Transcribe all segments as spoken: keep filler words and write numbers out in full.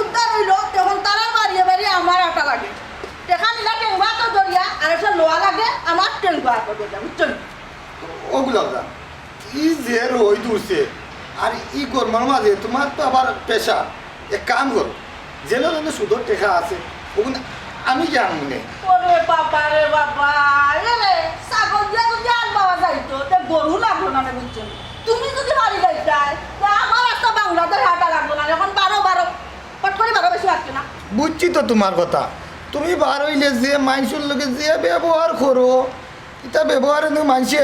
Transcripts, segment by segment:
উদ্ধার অইলো, তখন তারার বাড়িয়ে বাড়িয়ে আমার আটা লাগে। টেকা নিলা টেংগা তো দরিয়া, আর একটা লোয়া লাগে আমার টেংগা তো দরিয়া, বুঝছো নি? ও গুলাবজান, ই যে রইদ উঠছে, আর ই গরমর মাঝে তুমার তো আবার pressure। এক কাম করো, যেন যেন সুদর টেকা আছে, ওগুন আমি জানি নে। ওরে বাবা রে বাবা, এ রে, ছাগল দিয়া যদি আল পাওয়া যাইতো, তে গরু লাগলো না রে, বুঝছো নি? তুমি যদি বাড়ি যাইতায়, তে আমার একটা বাংলাদেশ আটা লাগলো না, এখন বারো বারো, ফট করে বারো বেশি লাগছে না। বুঝছি তো তুমার কথা। তুমি বার অইলে যে মাইনষর লগে যে ব্যবহার করো, ইতা ব্যবহারে নু মাইনষে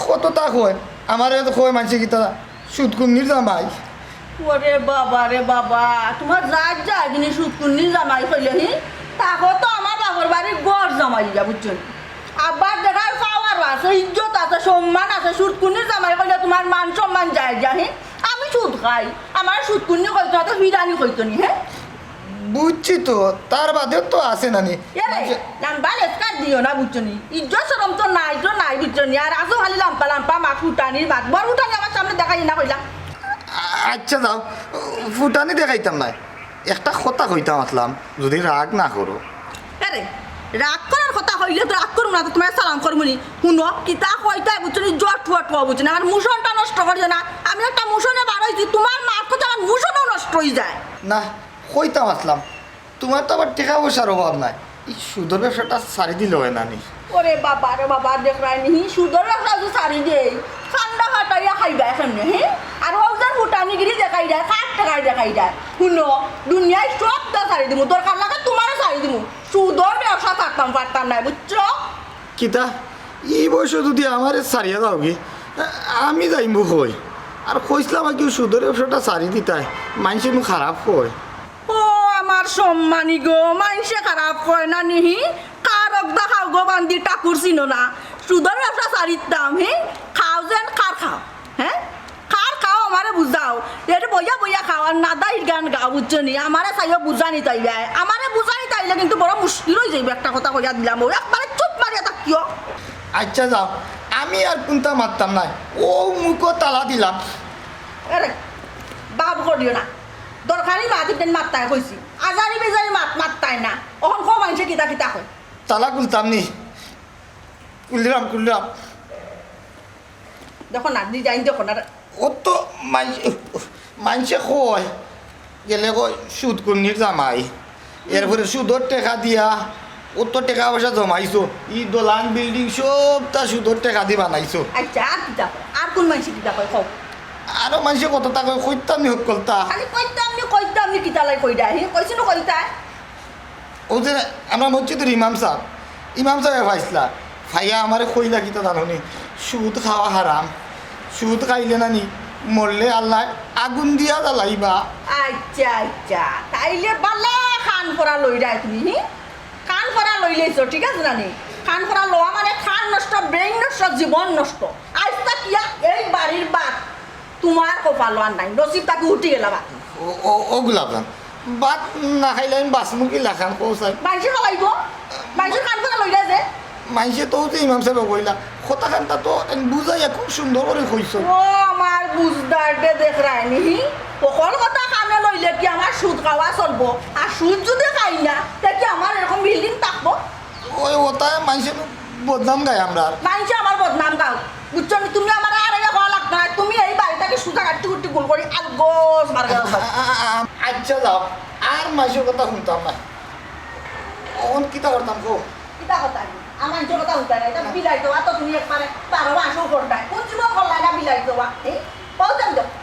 কততা কয়, আমারে তো কয় মাইনষে কিতা সুদকুন্নির জামাই। ওরে বাবা রে বাবা, তুমার জাত যায় কিনি সুদকুন্নির জামাই কইলে হি? তাকো তো আমার বাপর বাড়ির ঘর জামাই ইয়া, বুঝছো নি? আবার দেখার power আছে, ইজ্জত আছে, সম্মান আছে, সুদকুন্নির জামাই কইলে তুমার মান সম্মান যায় যা, হি? আমি সুদ খাই, আমার সুদকুন্নি কইতো না, তো ফিরানি কইতো নি, হে? বুঝছি তো, তার বাদেও তো আছে নানি। এরে, মাঝে- লাম্বা লেসকার দিও না, বুঝছো নি? ইজ্জত শরম তো নাই, তো নাই, বুঝছো নি? আর আসো খালি লাম্পা লাম্পা মাত, ফুটানির মাত। বড় ফুটানি আমার সামনে দেখাই না কইলাম। আ-, আচ্ছা যাও, ফুটানি দেখাইতাম নায়। একটা কথা কইতাম আসলাম, যদি রাগ না করো। আরে, রাগ করার কথা কইলে তো রাগ করমু না, তো তুমার সালাম করমু নি। হুনো, কিতা কইতায়, বুঝছো নি? জট ফট কও, বুঝছো নি? আমার মোশনটা নষ্ট করিও না। আমি একটা মোশনে বার অইছি, তুমার মাত কথা আমার মোশনও নষ্ট অই যায়। না, কইতাম আসলাম, তুমার তো আবার টেকা পয়সার অভাব নাই, ই সুদর ব্যবসাটা ছাড়ি দিলে অয় না নি? ওরে বাবা রে বাবা, দেখরায় নি, সুদর ব্যবসা যদি ছাড়ি দেই, কান্দা ফাটাইয়া খাইবায় কেমনে, হে? আর অউ যে ফুটানিগিরি দেখাই দেয়, কার টেকায় দেখাই দেয়। হুনো, দুনিয়ার সবতা ছাড়ি দিমু, দরকার লাগে তুমারও ছাড়ি দিমু, সুদর ব্যবসা ছাড়তাম পারতাম নায়, বুঝছো? কিতা, ই বয়সো যদি আমারে ছাড়িয়া যাওগি, আমি যাইমু কই? আর কইছলাম আর কি সুদর ব্যবসাটা ছাড়ি দিতায়, মাইনষে নু খারাপ কয়। ও আমার সম্মানী গো, মাইনষে খারাপ কয় না নি, হি? কার অগদা খাও গো বান্দি, ঠাকুর চিনো না। সুদর ব্যবসা ছাড়িতাম, হি? খাও যেন কার খাও, হে? কার খাও আমারে বুঝাও। এরে বইয়া বইয়া খাও আর নাদাইর গান গাও, বুঝছো নি? আমারে চাইও বুঝানি তাইলে, আমারে বুঝানি তাইলে কিন্তু বড় মুশকিল অই যাইবো, একটা কথা কইয়া দিলাম। অউ একবারে চুপ মারিয়া থাকিও। আচ্ছা যাও, আমি আর কুন্তা মাততাম নায়, অউ মুখো তালা দিলাম। আরে, বাপ করিও না, দরকারি মাত ইতেন মাততায় কইছি, আজারি বেজারি মাত মাততায় না। অখন কও মাইনষে কিতা কিতা কয়। তালা খুলতাম নি, খুলরাম, খুলরাম। দেখো না, design দেখো না। অত মাইনষে, মাইনষে কয়, গেলে কয় সুদকুন্নির জামাই, এরপরে সুদর টেকা দিয়া অত টেকা পয়সা জমাইছো, ই দলান building সবতা সুদর টেকা দি বানাইছো। আচ্ছা, আর কিতা কয়? আর কুন মাইনষে কিতা কয়, কও। আরো মাইনষে কততা কয়, কইতাম নি হক্কলতা। খালি কইতাম নি, কইতাম নি, কিতালাই কইরা, হি কইছি নু কইতায়। অউ যে আমরার মসজিদর ইমাম সাব, ইমাম সাবে পাইছলা, পাইয়া আমারে কইলা কিতা জানো নি, সুদ খাওয়া হারাম, সুদ খাইলে নানি মরলে আল্লায় আগুন দিয়া জ্বালাইবা। আচ্ছা, আচ্ছা, তাইলে বালা কান পড়া লইরায় তুমি, হি? কান পড়া লইলাইছো, ঠিক আছে নানি? কান পড়া লওয়া মানে কান নষ্ট, brain নষ্ট, জীবন নষ্ট। আইজ থাকিয়া এই বাড়ির বাত তুমার কপালো আর নাই, নসিব থাকি উঠি গেলা বাকি। ও, ও, ও গুলাবজান, ভাত না খাইলে আমি বাঁচমু কিলাখান, কও চাই? মাইনষে খাওয়াইবো, মাইনষর কান পড়া লইরা যে। মাইনষে তো অউ যে ইমাম সাবে কইলা, কথাখানতা তো আমি বুঝাইয়া খুব সুন্দর করি কইছো। ও আমার বুঝদার দে দেখরায় নি, হকল কথা কানে লইলে কি আমার সুদ খাওয়া চলবো? আর সুদ যদি খাই না, তে কি আমার এরকম building থাকবো? অউ অতায় মাইনষে বদনাম গায় আমরার। মাইনষে আমার বদনাম গাও, বুঝছো নি? তুমি আমারে আর ইয়া কওয়া লাগতো নায়, তুমি এই বাড়ি থাকি সুজা কাট্টি কুট্টি গুল করি আর গোস মার গেল। আ-, আ-, আ-, আচ্ছা যাও, আর মাইনষর কথা হুনতাম নায়। অখন কিতা করতাম কও? কিতা কথা? আর মাইনষর কথা হুনতায় নায়, ইটা বিলাইত অওয়া তো তুমি একবারে বারো মাসও করতায়। কুন জীবন করলায় না বিলাইত অওয়া? এই, অউ যেন দেখো,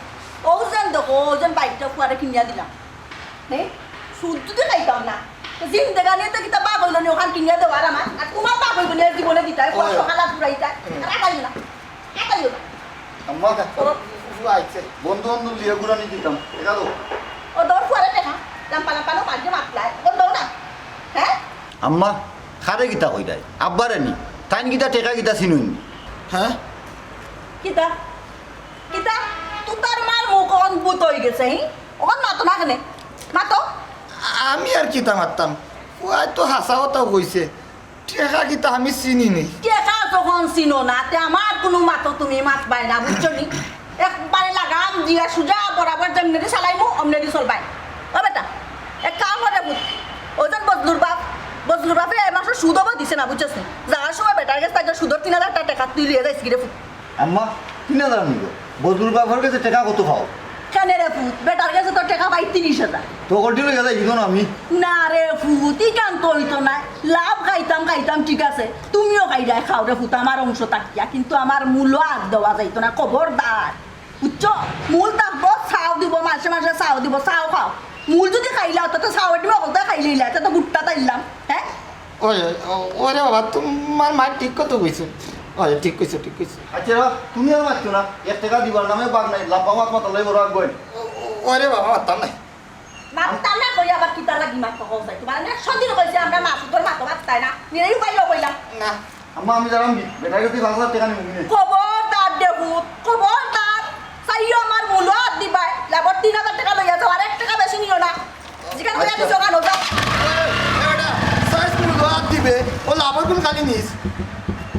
অউ যেন দেখো, অউ যেন বাইকটা ফুয়ারে কিনিয়া দিলাম। হে? সুদ যদি খাইতাম না, তো জিন্দেগানিত কিতা বাপ অইলো নি অখান কিনিয়া দেওয়ার আমার? আর তুমার বাপ অইবো নি জীবনে দিতায়, ওই। সকাল আর ঘুরাইতায়। হুম। আর আটাইও না, আটাইও না। আম্মা, ও। ফুয়া আইছে। বন্ধু বান্ধব লিয়া ঘুরানি দিতাম। টেকা দেও। ও দর ফুয়ারে টেকা। লাম্পা লাম্পা নো পাঁচজন মাতলায়। ও দেও না। হে? আম্মা, কারে কিতা কইরায়? আব্বারে নি? তাইন কিতা টেকা কিতা চিনইন নি? হে? কিতা? কিতা? তুতার মার মুখ অখন ভূত অইগেছে, হি? অখন মাতো না কেনে? মাতো। আমি আর কিতা মাততাম? ফুয়ায় তো হাছা কথাউ কইছে। টেকা কিতা আমি চিনি নি। টেকা যখন চিনো না, তে আমার কুনু মাতো তুমি মাতবায় না, বুঝছো নি? একবারে লাগাম দিয়া সুজা বরাবর যেমনেদি চালাইমু, অমনেদি চলবায়। ও বেটা, না, বুঝছস নি? যাওয়ার সময় বেটার গেছ থাকি সুদর তিন হাজার টেকা তুই লইয়া যাইছগি রে ফুত। আম্মা, তিন হাজার নিব? বদরুল বাফর গেছে টেকা কত পাও? কেনে রে ফুত, বেটার গেছে তো টেকা পাই তিরিশ হাজার। তো কটি লইয়া যাই কিন্তু আমি? না রে ফুত, ইখান তো অইতো নায়। লাভ খাইতাম, খাইতাম, ঠিক আছে, তুমিও খাইরায় খাও রে ফুত, আমার অংশ থাকিয়া, কিন্তু আমার মূলো আত দেওয়া যাইতো না, খবরদার। বুঝছো? মূল থাকবো, চাও দিব, মাসে মাসে চাও দিব, চাও খাও। মূল যদি খাইলাও, তো চাও এটি মগলতে খাইলিলা, তো গুট্টা তাইলাম, হ্যাঁ? ওই, ওই, ও-, ওরে বাবা, তোমার মা ঠিক কথা কইছে। ওই, ঠিক কইছে, ঠিক কইছে। আচ্ছা, তুমি আর মারছো না, এক টেকা দিবার নামে বাগ নাই, লাম্বা মাত মাতার লাগি বড় আগ গই। ও-, ও-, ওরে বাবা, মারতাম নাই। মারতাম না কই আবার কিতা লাগি মারতো কও চাই? তোমার আমি একশো দিন কইছি আমরা মা ফুতর মাতো মারতাই না, নিরাই উপায় কইলাম। না। আম্মা, আমি জানাম দি, বেটার গেছে পাঁচ হাজার টেকা নিব কিনে। খবরদার দে ফুত, খবরদার। চাইও আমার মূলো আত দিবায়, লাভর তিন হাজার টেকা লইয়া যাও, আর এক টেকা বেশি নিও না। জিকান কইয়া আচ্ছা। দিছো কানো যাও। এ, এ বেটা, সাইজ মূলো আত দিবে, ও লাভর কোন খালি নিস।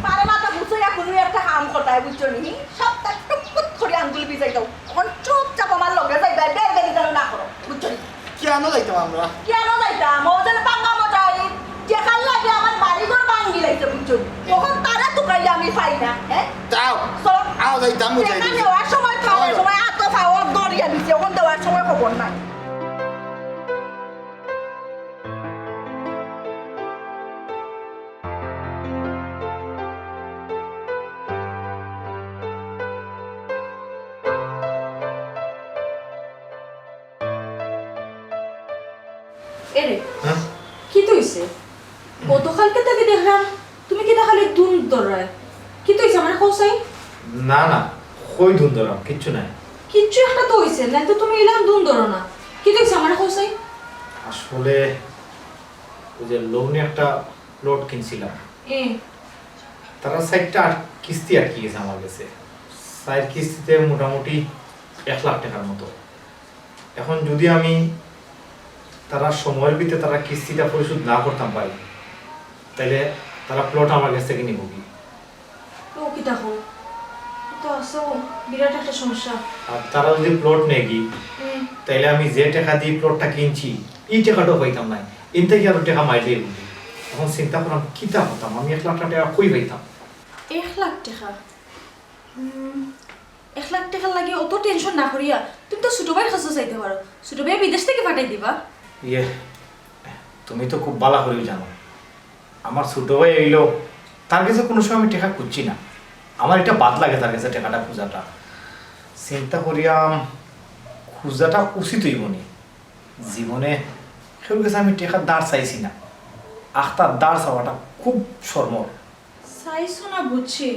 পারে মাথা গুছাইয়া কোনো একটা কাম করতায়, বুঝছো নি? সবটা টুকটুক করে আঙ্গুল ভিজাই দাও। এখন চুপচাপ আমার লগে যাইবায়, বের বেরি যেন না করো, বুঝছো নি? কেন যাইতাম আমরা? কেন যাইতাম? ও যেন পাঙ্গা মজাই, টেকার লাগি আমার বাড়ি ঘর ভাঙ্গি লাইছে, বুঝছো নি? তখন তারা তুকাইলে আমি পাই না, হ্যাঁ? যাও। চলো। আও যাইতাম, বুঝাই টেকা দিছি। নেওয়ার সময় পাওয়ার ওই। সময় আতো পাওয়ার দরিয়া দিছে, এখন দেওয়ার সময় খবর নাই। এরে, হ্যাঁ? কিতা অইছে? গতকালকে থাকি দেখরাম, তুমি কিতা খালি ধুন ধররায়? কিতা অইছে, আমারে কও চাই? না, না, কই ধুন ধরাম, কিচ্ছু নাই। কিচ্ছু একটা তো অইছে, নাইলে তো তুমি ইলান ধুন ধরো না। কিতা অইছে, আমারে কও চাই? আসলে, ওই যে লোনে একটা প্লট কিনছিলাম, এ। তারা চাইরটা আট-, কিস্তি আটকি গেছে আমার গেছে। চাইর কিস্তিতে মোটামুটি এক লাখ টেকার মতো। এখন যদি আমি তারা সময়ের ভিতরে তারা কিস্তিটা পরিশোধ না করতাম পারি, তাইলে তারা প্লট আমার গেছ থাকি নিবো কি? ও কিতা কও? তো আছে বিরাট একটা সমস্যা। আর তারা যদি প্লট নেয় কি, হুম। তাইলে আমি যে টেকা দিয়া প্লটটা কিনছি, ই টেকাটাও পাইতাম নায়। ইন থাকি আরো টেকা মাইর অইবো। এখন চিন্তা করলাম, কিতা করতাম? আমি এক লাখ টেকা কই পাইতাম? এক লাখ টেকা? হুম, এক লাখ টেকার লাগি অত টেনশন না করিয়া তুমি তো ছোট ভাইর কাছে চাইতে পারো। ছোট ভাইয়ে বিদেশ থাকি পাঠাই দিবা। ইয়ে, তুমি তো খুব ভালা করিউ জানো, আমার ছোট ভাই অইলো, তার গেছে কুনু সময় আমি টেকা খুজছি না। আমার ইটা বাদ লাগে তার গেছে টেকাটা খুজাটা। চিন্তা করিয়াম, খুজাটা উচিত অইবো নি। জীবনে কেউর গেছে আমি টেকা ধার চাইছি না। আখতা ধার চাওয়াটা খুব শরমর। চাইছো না বুঝছি,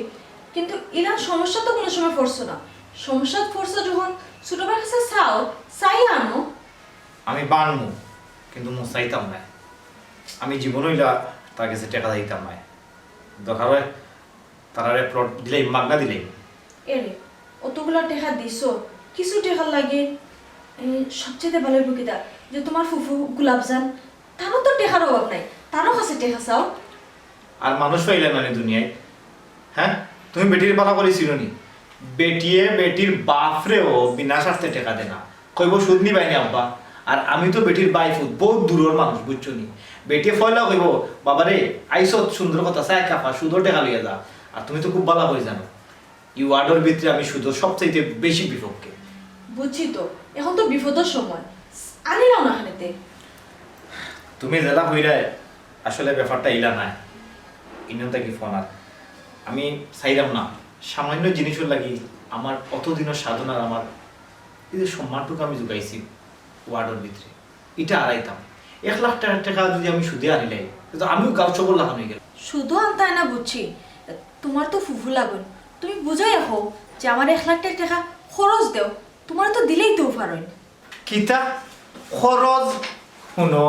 কিন্তু ইলান সমস্যাত তো কুনু সময় পড়ছো না। সমস্যাত পড়ছো যখন, ছোট ভাইর গেছে চাও, চাইয়া আনো। আমি বানমু, কিন্তু মু চাইতাম নায়। আমি জীবনও ইলা তার গেছে টেকা চাইতাম নায়। দরকার অয় তারারে প্লট দিলাইমু, মাগনা দিলাইমু। এরে, অতগুলা টেকা দিছো, কিছু টেকার লাগি, এ, সবচাইতে ভালা অইবো কিতা, যে তুমার ফুফু গোলাপজান, তারও তো টেকার অভাব নাই, তারও কাছে টেকা চাও। আর মানুষ পাইলায় না নি দুনিয়াত? হ্যাঁ, তুমি বেটিরে ভালা করি চিনো নি? বেটিয়ে বেটির বাফরেও বিনা শর্তে টেকা দেয় না, কইবো সুদ নিবায় নি আব্বা। আর আমি তো বেটির ভাইফুত, বউত দূরর মানুষ, বুঝছো নি? বেটিয়ে পয়লা কইবো, "বাবারে, আইছত সুন্দর কথা, চাইর কাপা, সুদর টেকা লইয়া যা।" আর তুমি তো খুব ভালা করি জানো, ই ওয়ার্ডর ভিতরে আমি সুদর সবচাইতে বেশি বিপক্ষে। বুঝছি তো, এখন তো বিপদর সময়, আনিলাও না খানিতে। তুমি যেলা কইরায়, আসলে ব্যাপারটা ইলা নায়। ইনো থাকি ফোন আর আমি চাইরাম না, সামান্য জিনিসর লাগি আমার অতদিনর সাধনার আমার এই যে সম্মানটুকু আমি জুগাইছি ওয়ার্ডর ভিতরে, ইটা আরাইতাম। এক লাখ টেকা, টেকা যদি আমি সুদে আনিলাই, তো আমিও গাঁও সবর লাখান অইগেলাম। সুদও আনতায় না বুঝছি, তুমার তো ফুফু লাগইন, তুমি বুঝাইয়া কও যে আমার এক লাখ টেকা খরচ দেও, তুমার তো দিলাইতেও পারইন। কিতা? খরচ? হুনো,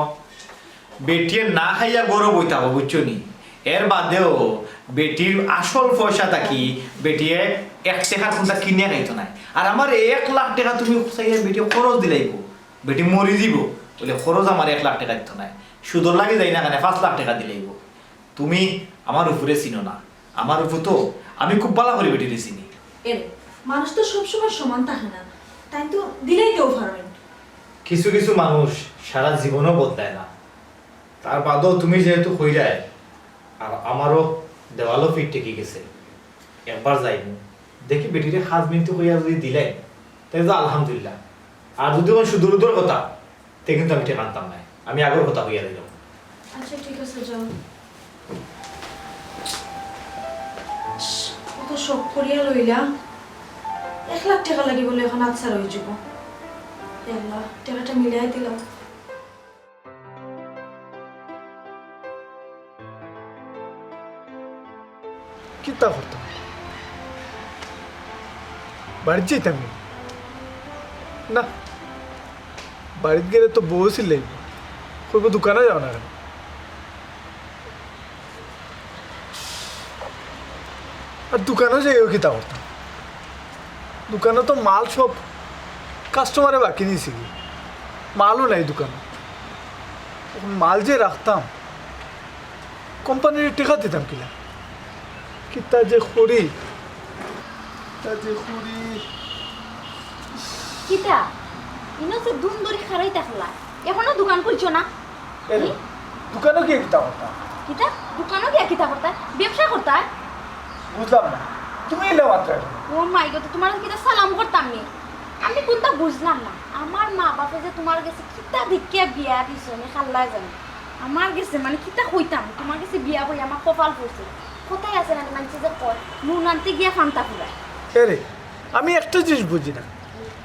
বেটিয়ে না খাইয়া ঘরো বই থাকো, বুঝছো নি? এর বাদেও বেটির আসল পয়সা থাকি বেটিয়ে এক টেকার কুন্তা কিনিয়া খাইতো নায়। আর আমার এক লাখ টেকা তুমি চাইয়া বেটিয়ে খরচ দিলাইবো, বেটি মরি যিবো, বলে খরচ আমার এক লাখ টেকা দিতো নায়। সুদর লাগি যাই না কেনে, পাঁচ লাখ টেকা দিলাইবো। তুমি আমার ফুফুরে চিনো না, আমার ফুফু তো আমি খুব ভালা করি বেটিরে চিনি। এরে, মানুষ তো সবসময় সমান থাকে না, তাইন তো দিলাইতেও পারইন। কিছু কিছু মানুষ সারা জীবনও বদলায় না। তার বাদেও তুমি যেহেতু কইরায়, আর আমারও দেওয়ালও ফিট ঠেকি গেছে। একবার যাইমু, দেখি বেটিরে খাজ মিনতি কইয়া যদি দিলাই, তাই তো আলহামদুলিল্লাহ। আর যদি কোন সুদূর উদূর কথা, তে কিন্তু আমি ঠেকানতাম নাই, আমি আগর কথা কইয়া দিলাম। আচ্ছা, ঠিক আছে, যাও। কত শখ করিয়া লইলা, এক লাখ টেকা লাগি বলে এখন আচ্ছা রয়ে যাব। আল্লাহ, টেকাটা মিলাই দিলাম। কিতা করতাম? বাড়িত যাইতাম নি? না, বাড়িত গেলে তো বউ চিল্লাইব, কইব, "দোকানো যাও না কেনে?" আর দোকানো যাইও কিতা করতাম? দোকানো তো মাল সব কাস্টমারে বাকি নিছে গি, মালও নাই দোকানো। এখন মাল যে রাখতাম, কোম্পানিরে টেকা দিতাম কিলা? কিতা যে করি, কিতা যে করি। কিতা? ইনো যে দুন ধরি খাড়াই থাকলা, এখনো দোকান খুলছো না? এ, হুম? দোকানো গিয়া কিতা করতা? কিতা? দোকানো গিয়া কিতা করতা? ব্যবসা করতা? বুঝলাম না, তুমি এলে মাত্র। ও মাই গো, তো তোমার কিতা সালাম করতাম নি? আমি কোনটা বুঝলাম না। আমার মা বাপে যে তোমার গেছে কিতা দেখিয়া বিয়া দিছো, আমি খাল্লায় জানি। আমার গেছে মানে কিতা কইতাম, তোমার গেছে বিয়া বই আমার কপাল পড়ছে। কথায় আছে না, মানষে যে কয়, "নুন আনতে গিয়া ফান্তা ফুরায়।" এরে, আমি একটা জিনিস বুঝি না,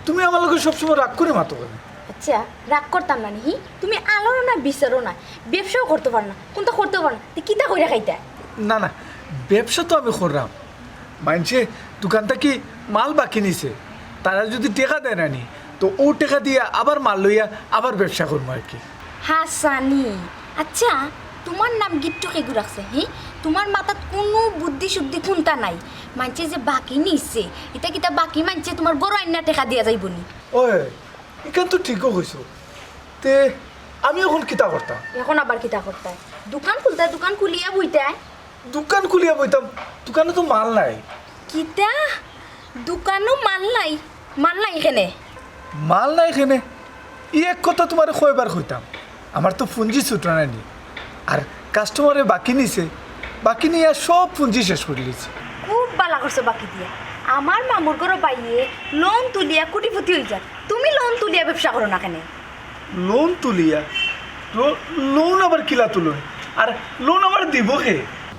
তুমি আমার লগে সবসময় রাগ করে মাতো কেনে? আচ্ছা, রাগ করতাম না নি, হি? তুমি আলোরও না, বিচারও না, ব্যবসাও করতে পারো না, কোনটা করতে পারো না, তে কিতা কইরা খাইতা? না, না, ব্যবসা তো আমি করলাম, মানষে দোকান থাকি মাল বাকি নিছে, তারা যদি টেকা দেয় না নি, তো ও টেকা দিয়া আবার মাল লইয়া আবার ব্যবসা করবো আর কি। হাসানি, আচ্ছা, তোমার নাম গিট্টু কেগু রাখছে, হি? তোমার মাথাত কোনো বুদ্ধি শুদ্ধি কুন্তা নাই। মানষে যে বাকি নিছে, ইতা কিতা বাকি মানষে তোমার ঘরো আইন্না টেকা দিয়া যাইবো নি? ওই, ইখান তো ঠিকও কইছো। তে আমি এখন কিতা করতাম? এখন আবার কিতা করতায়? দোকান খুলতায়, দোকান খুলিয়া বইতায়। দোকান খুলিয়া বইতাম, দোকানো তো মাল নাই। কিতা? দোকানো মাল নাই? মাল নাই কেনে? মাল নাই কেনে? ই এক কথা তোমারে কয়বার কইতাম। আমার তো পুঞ্জি ছুটো নাই নি। আর কাস্টমারে বাকি নিছে, বাকি নিয়া সব পুঞ্জি শেষ করিলিছে। খুব বালা করছো বাকি দিয়া। আমার মামুর ঘরো বাইয়ে লোন তুলিয়া কুটিপতি অইযার, তুমি লোন তুলিয়া ব্যবসা করো না কেনে? লোন তুলিয়া? লো-, লোন আবার কিলা তুলইন? আর লোন আবার দিবো কে?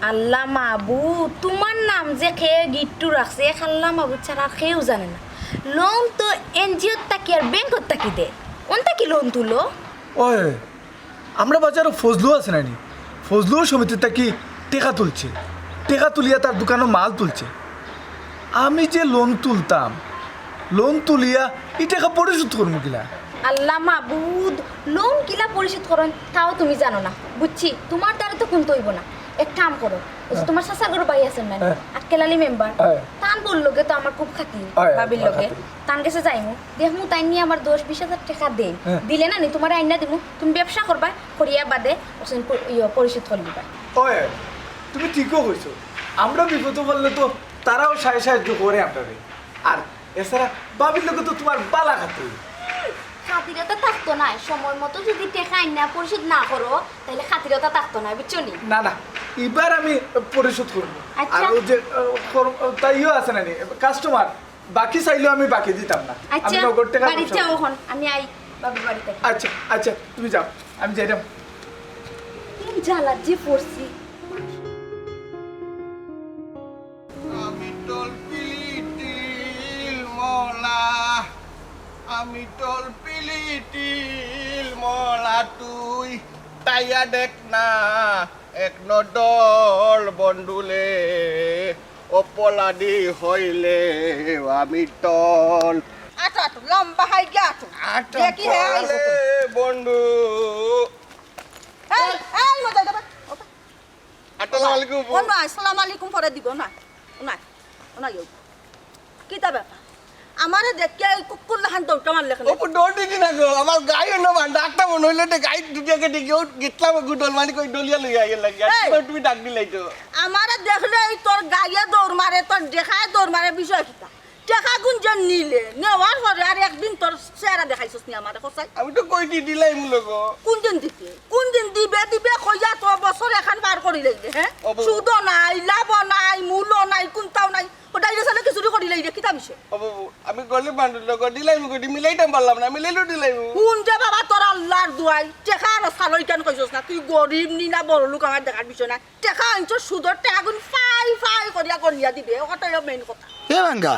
আল্লাহ মাবুদ, তোমার নাম যে কে গিট্টু রাখছে, এক আল্লাহ মাবুদ ছাড়া আর কেউ জানে না। লোন তো এনজিও থাকি আর ব্যাংক থাকি দে, অন থাকি লোন তুলো। ওই, আমরা বাজারো ফজলু আছে না নি? ফজলুও সমিতি থাকি টেকা তুলছে, টেকা তুলিয়া তার দোকানো মাল তুলছে। আমি যে লোন তুলতাম, লোন তুলিয়া ই টেকা পরিশোধ করমু কিলা? আল্লাহ মাবুদ, লোন কিলা পরিশোধ করইন তাও তুমি জানো না, বুঝছি। তোমার দ্বারা তো কুন্তা অইবো না। এক কাম করো, ওই যে হ্যাঁ। তোমার চাচার ঘরো ভাই আছেন না, হ্যাঁ। আক্কেল আলী মেম্বার, হ্যাঁ। তান বউর লগে তো আমার খুব খাতির, হ্যাঁ, ভাবির লগে। খাতির। তান গেছে যাইমু, দেখমু তাইন নি আমার দশ বিশ হাজার টেকা দেইন। হ্যাঁ। দিলে না নি তোমারে আইন্না দিমু, তুমি ব্যবসা করবায়, করিয়া বাদে অখন প-, ইয়ো, পরিশোধ করি দিবায়। ওই, তুমি ঠিকও কইছো। আমরা বিপদো পড়লে তো তারাও সাহায্য, সাহায্য করে আমরারে। আর এছাড়া ভাবির লগে তো তোমার বালা খাতির। খাতিরতা থাকতো নায়, সময় মতো যদি টেকা আইন্না পরিশোধ না করো, তাইলে খাতিরতা থাকতো নায়, বুঝছো নি? না, না, ইবার আমি পরিশোধ করমু। আচ্ছা। আর ওই যে, আহ, কর-, তাইও আছে না নি, কাস্টমার, বাকি চাইলেও আমি বাকি দিতাম না। আমি আচ্ছা, নগদ টেকা বাড়িত ব্যবসা যাও করমু। অখন, আমি আই বাবির বাড়ি থাকি। আচ্ছা, আচ্ছা, তুমি যাও, আমি যাইরাম। কোন জ্বালাত যে পড়ছি। আমি তল পিলিটিল মলা, আমি তল পিলিটিল মলা, তুই তাইয়া দেখ না এক নদল বন্ধুলে, অপরাধী হইলে আমি তল। আটো, আটো, লম্বা হয়ে গিয়া আটো। আটো দেখি হে আইছে বন্ধু। এই, এই, মজা দেবা। আসসালামু আলাইকুম। ও না, আসসালামু আলাইকুম পরে দিব না। ও না, ও না, ইয়ো। কিতা ব্যাপার? আমারে দেখিয়া এই কুকুর লাখান দৌড়টা মারলে কেনে? অপু, দৌড় দিছি না গো, আমার গায়ে না বান্ধা, আটটা মনে হইলো যে গায়ে দুটিয়াকে দেখি, ও গেতলাম গু দল মানি কই দলিয়া লইয়া আইয়া লাগে। এই! তুমি, তুমি ডাক দিলাই তো। আমারে দেখলে এই তোর গায়ে দৌড় মারে, তোর দেখায় দৌড় মারে, বিষয় কিতা? টেকাগুন যে নিলে, নেওয়ার পরে আর একদিন তোর চেহারা দেখাইছস নি আমারে, কছাই? আমি তো কইছি দিলাইমু লগো। কোন দিন দিতে? কোন দিন দিবে, দিবে কইয়া তো বছর এখান পার করি লইলে, হ্যাঁ? অবু। সুদও নাই, লাভও নাই, মূলও নাই, কুন্তাও নাই। ও ডাইরে সালে কি চুরি করি লইলে, কিতা বিষয়? ও বাবু, আমি গরিব মানুষ লগো, দিলাইমু গো, মিলাইতাম পারলাম না, মিলাইলেও দিলাইমু। হুন যে বাবা, তোর আল্লাহর দুয়াই, টেকা আর সালই কেন কইছস না? তুই গরিব নি না বড় লোক, আমার দেখার বিষয় না। টেকা আনছো, সুদর টেকাগুন ফাই ফাই করিয়া গনিয়া দিবে, ও কথাই মেইন কথা। এ ভাঙ্গা,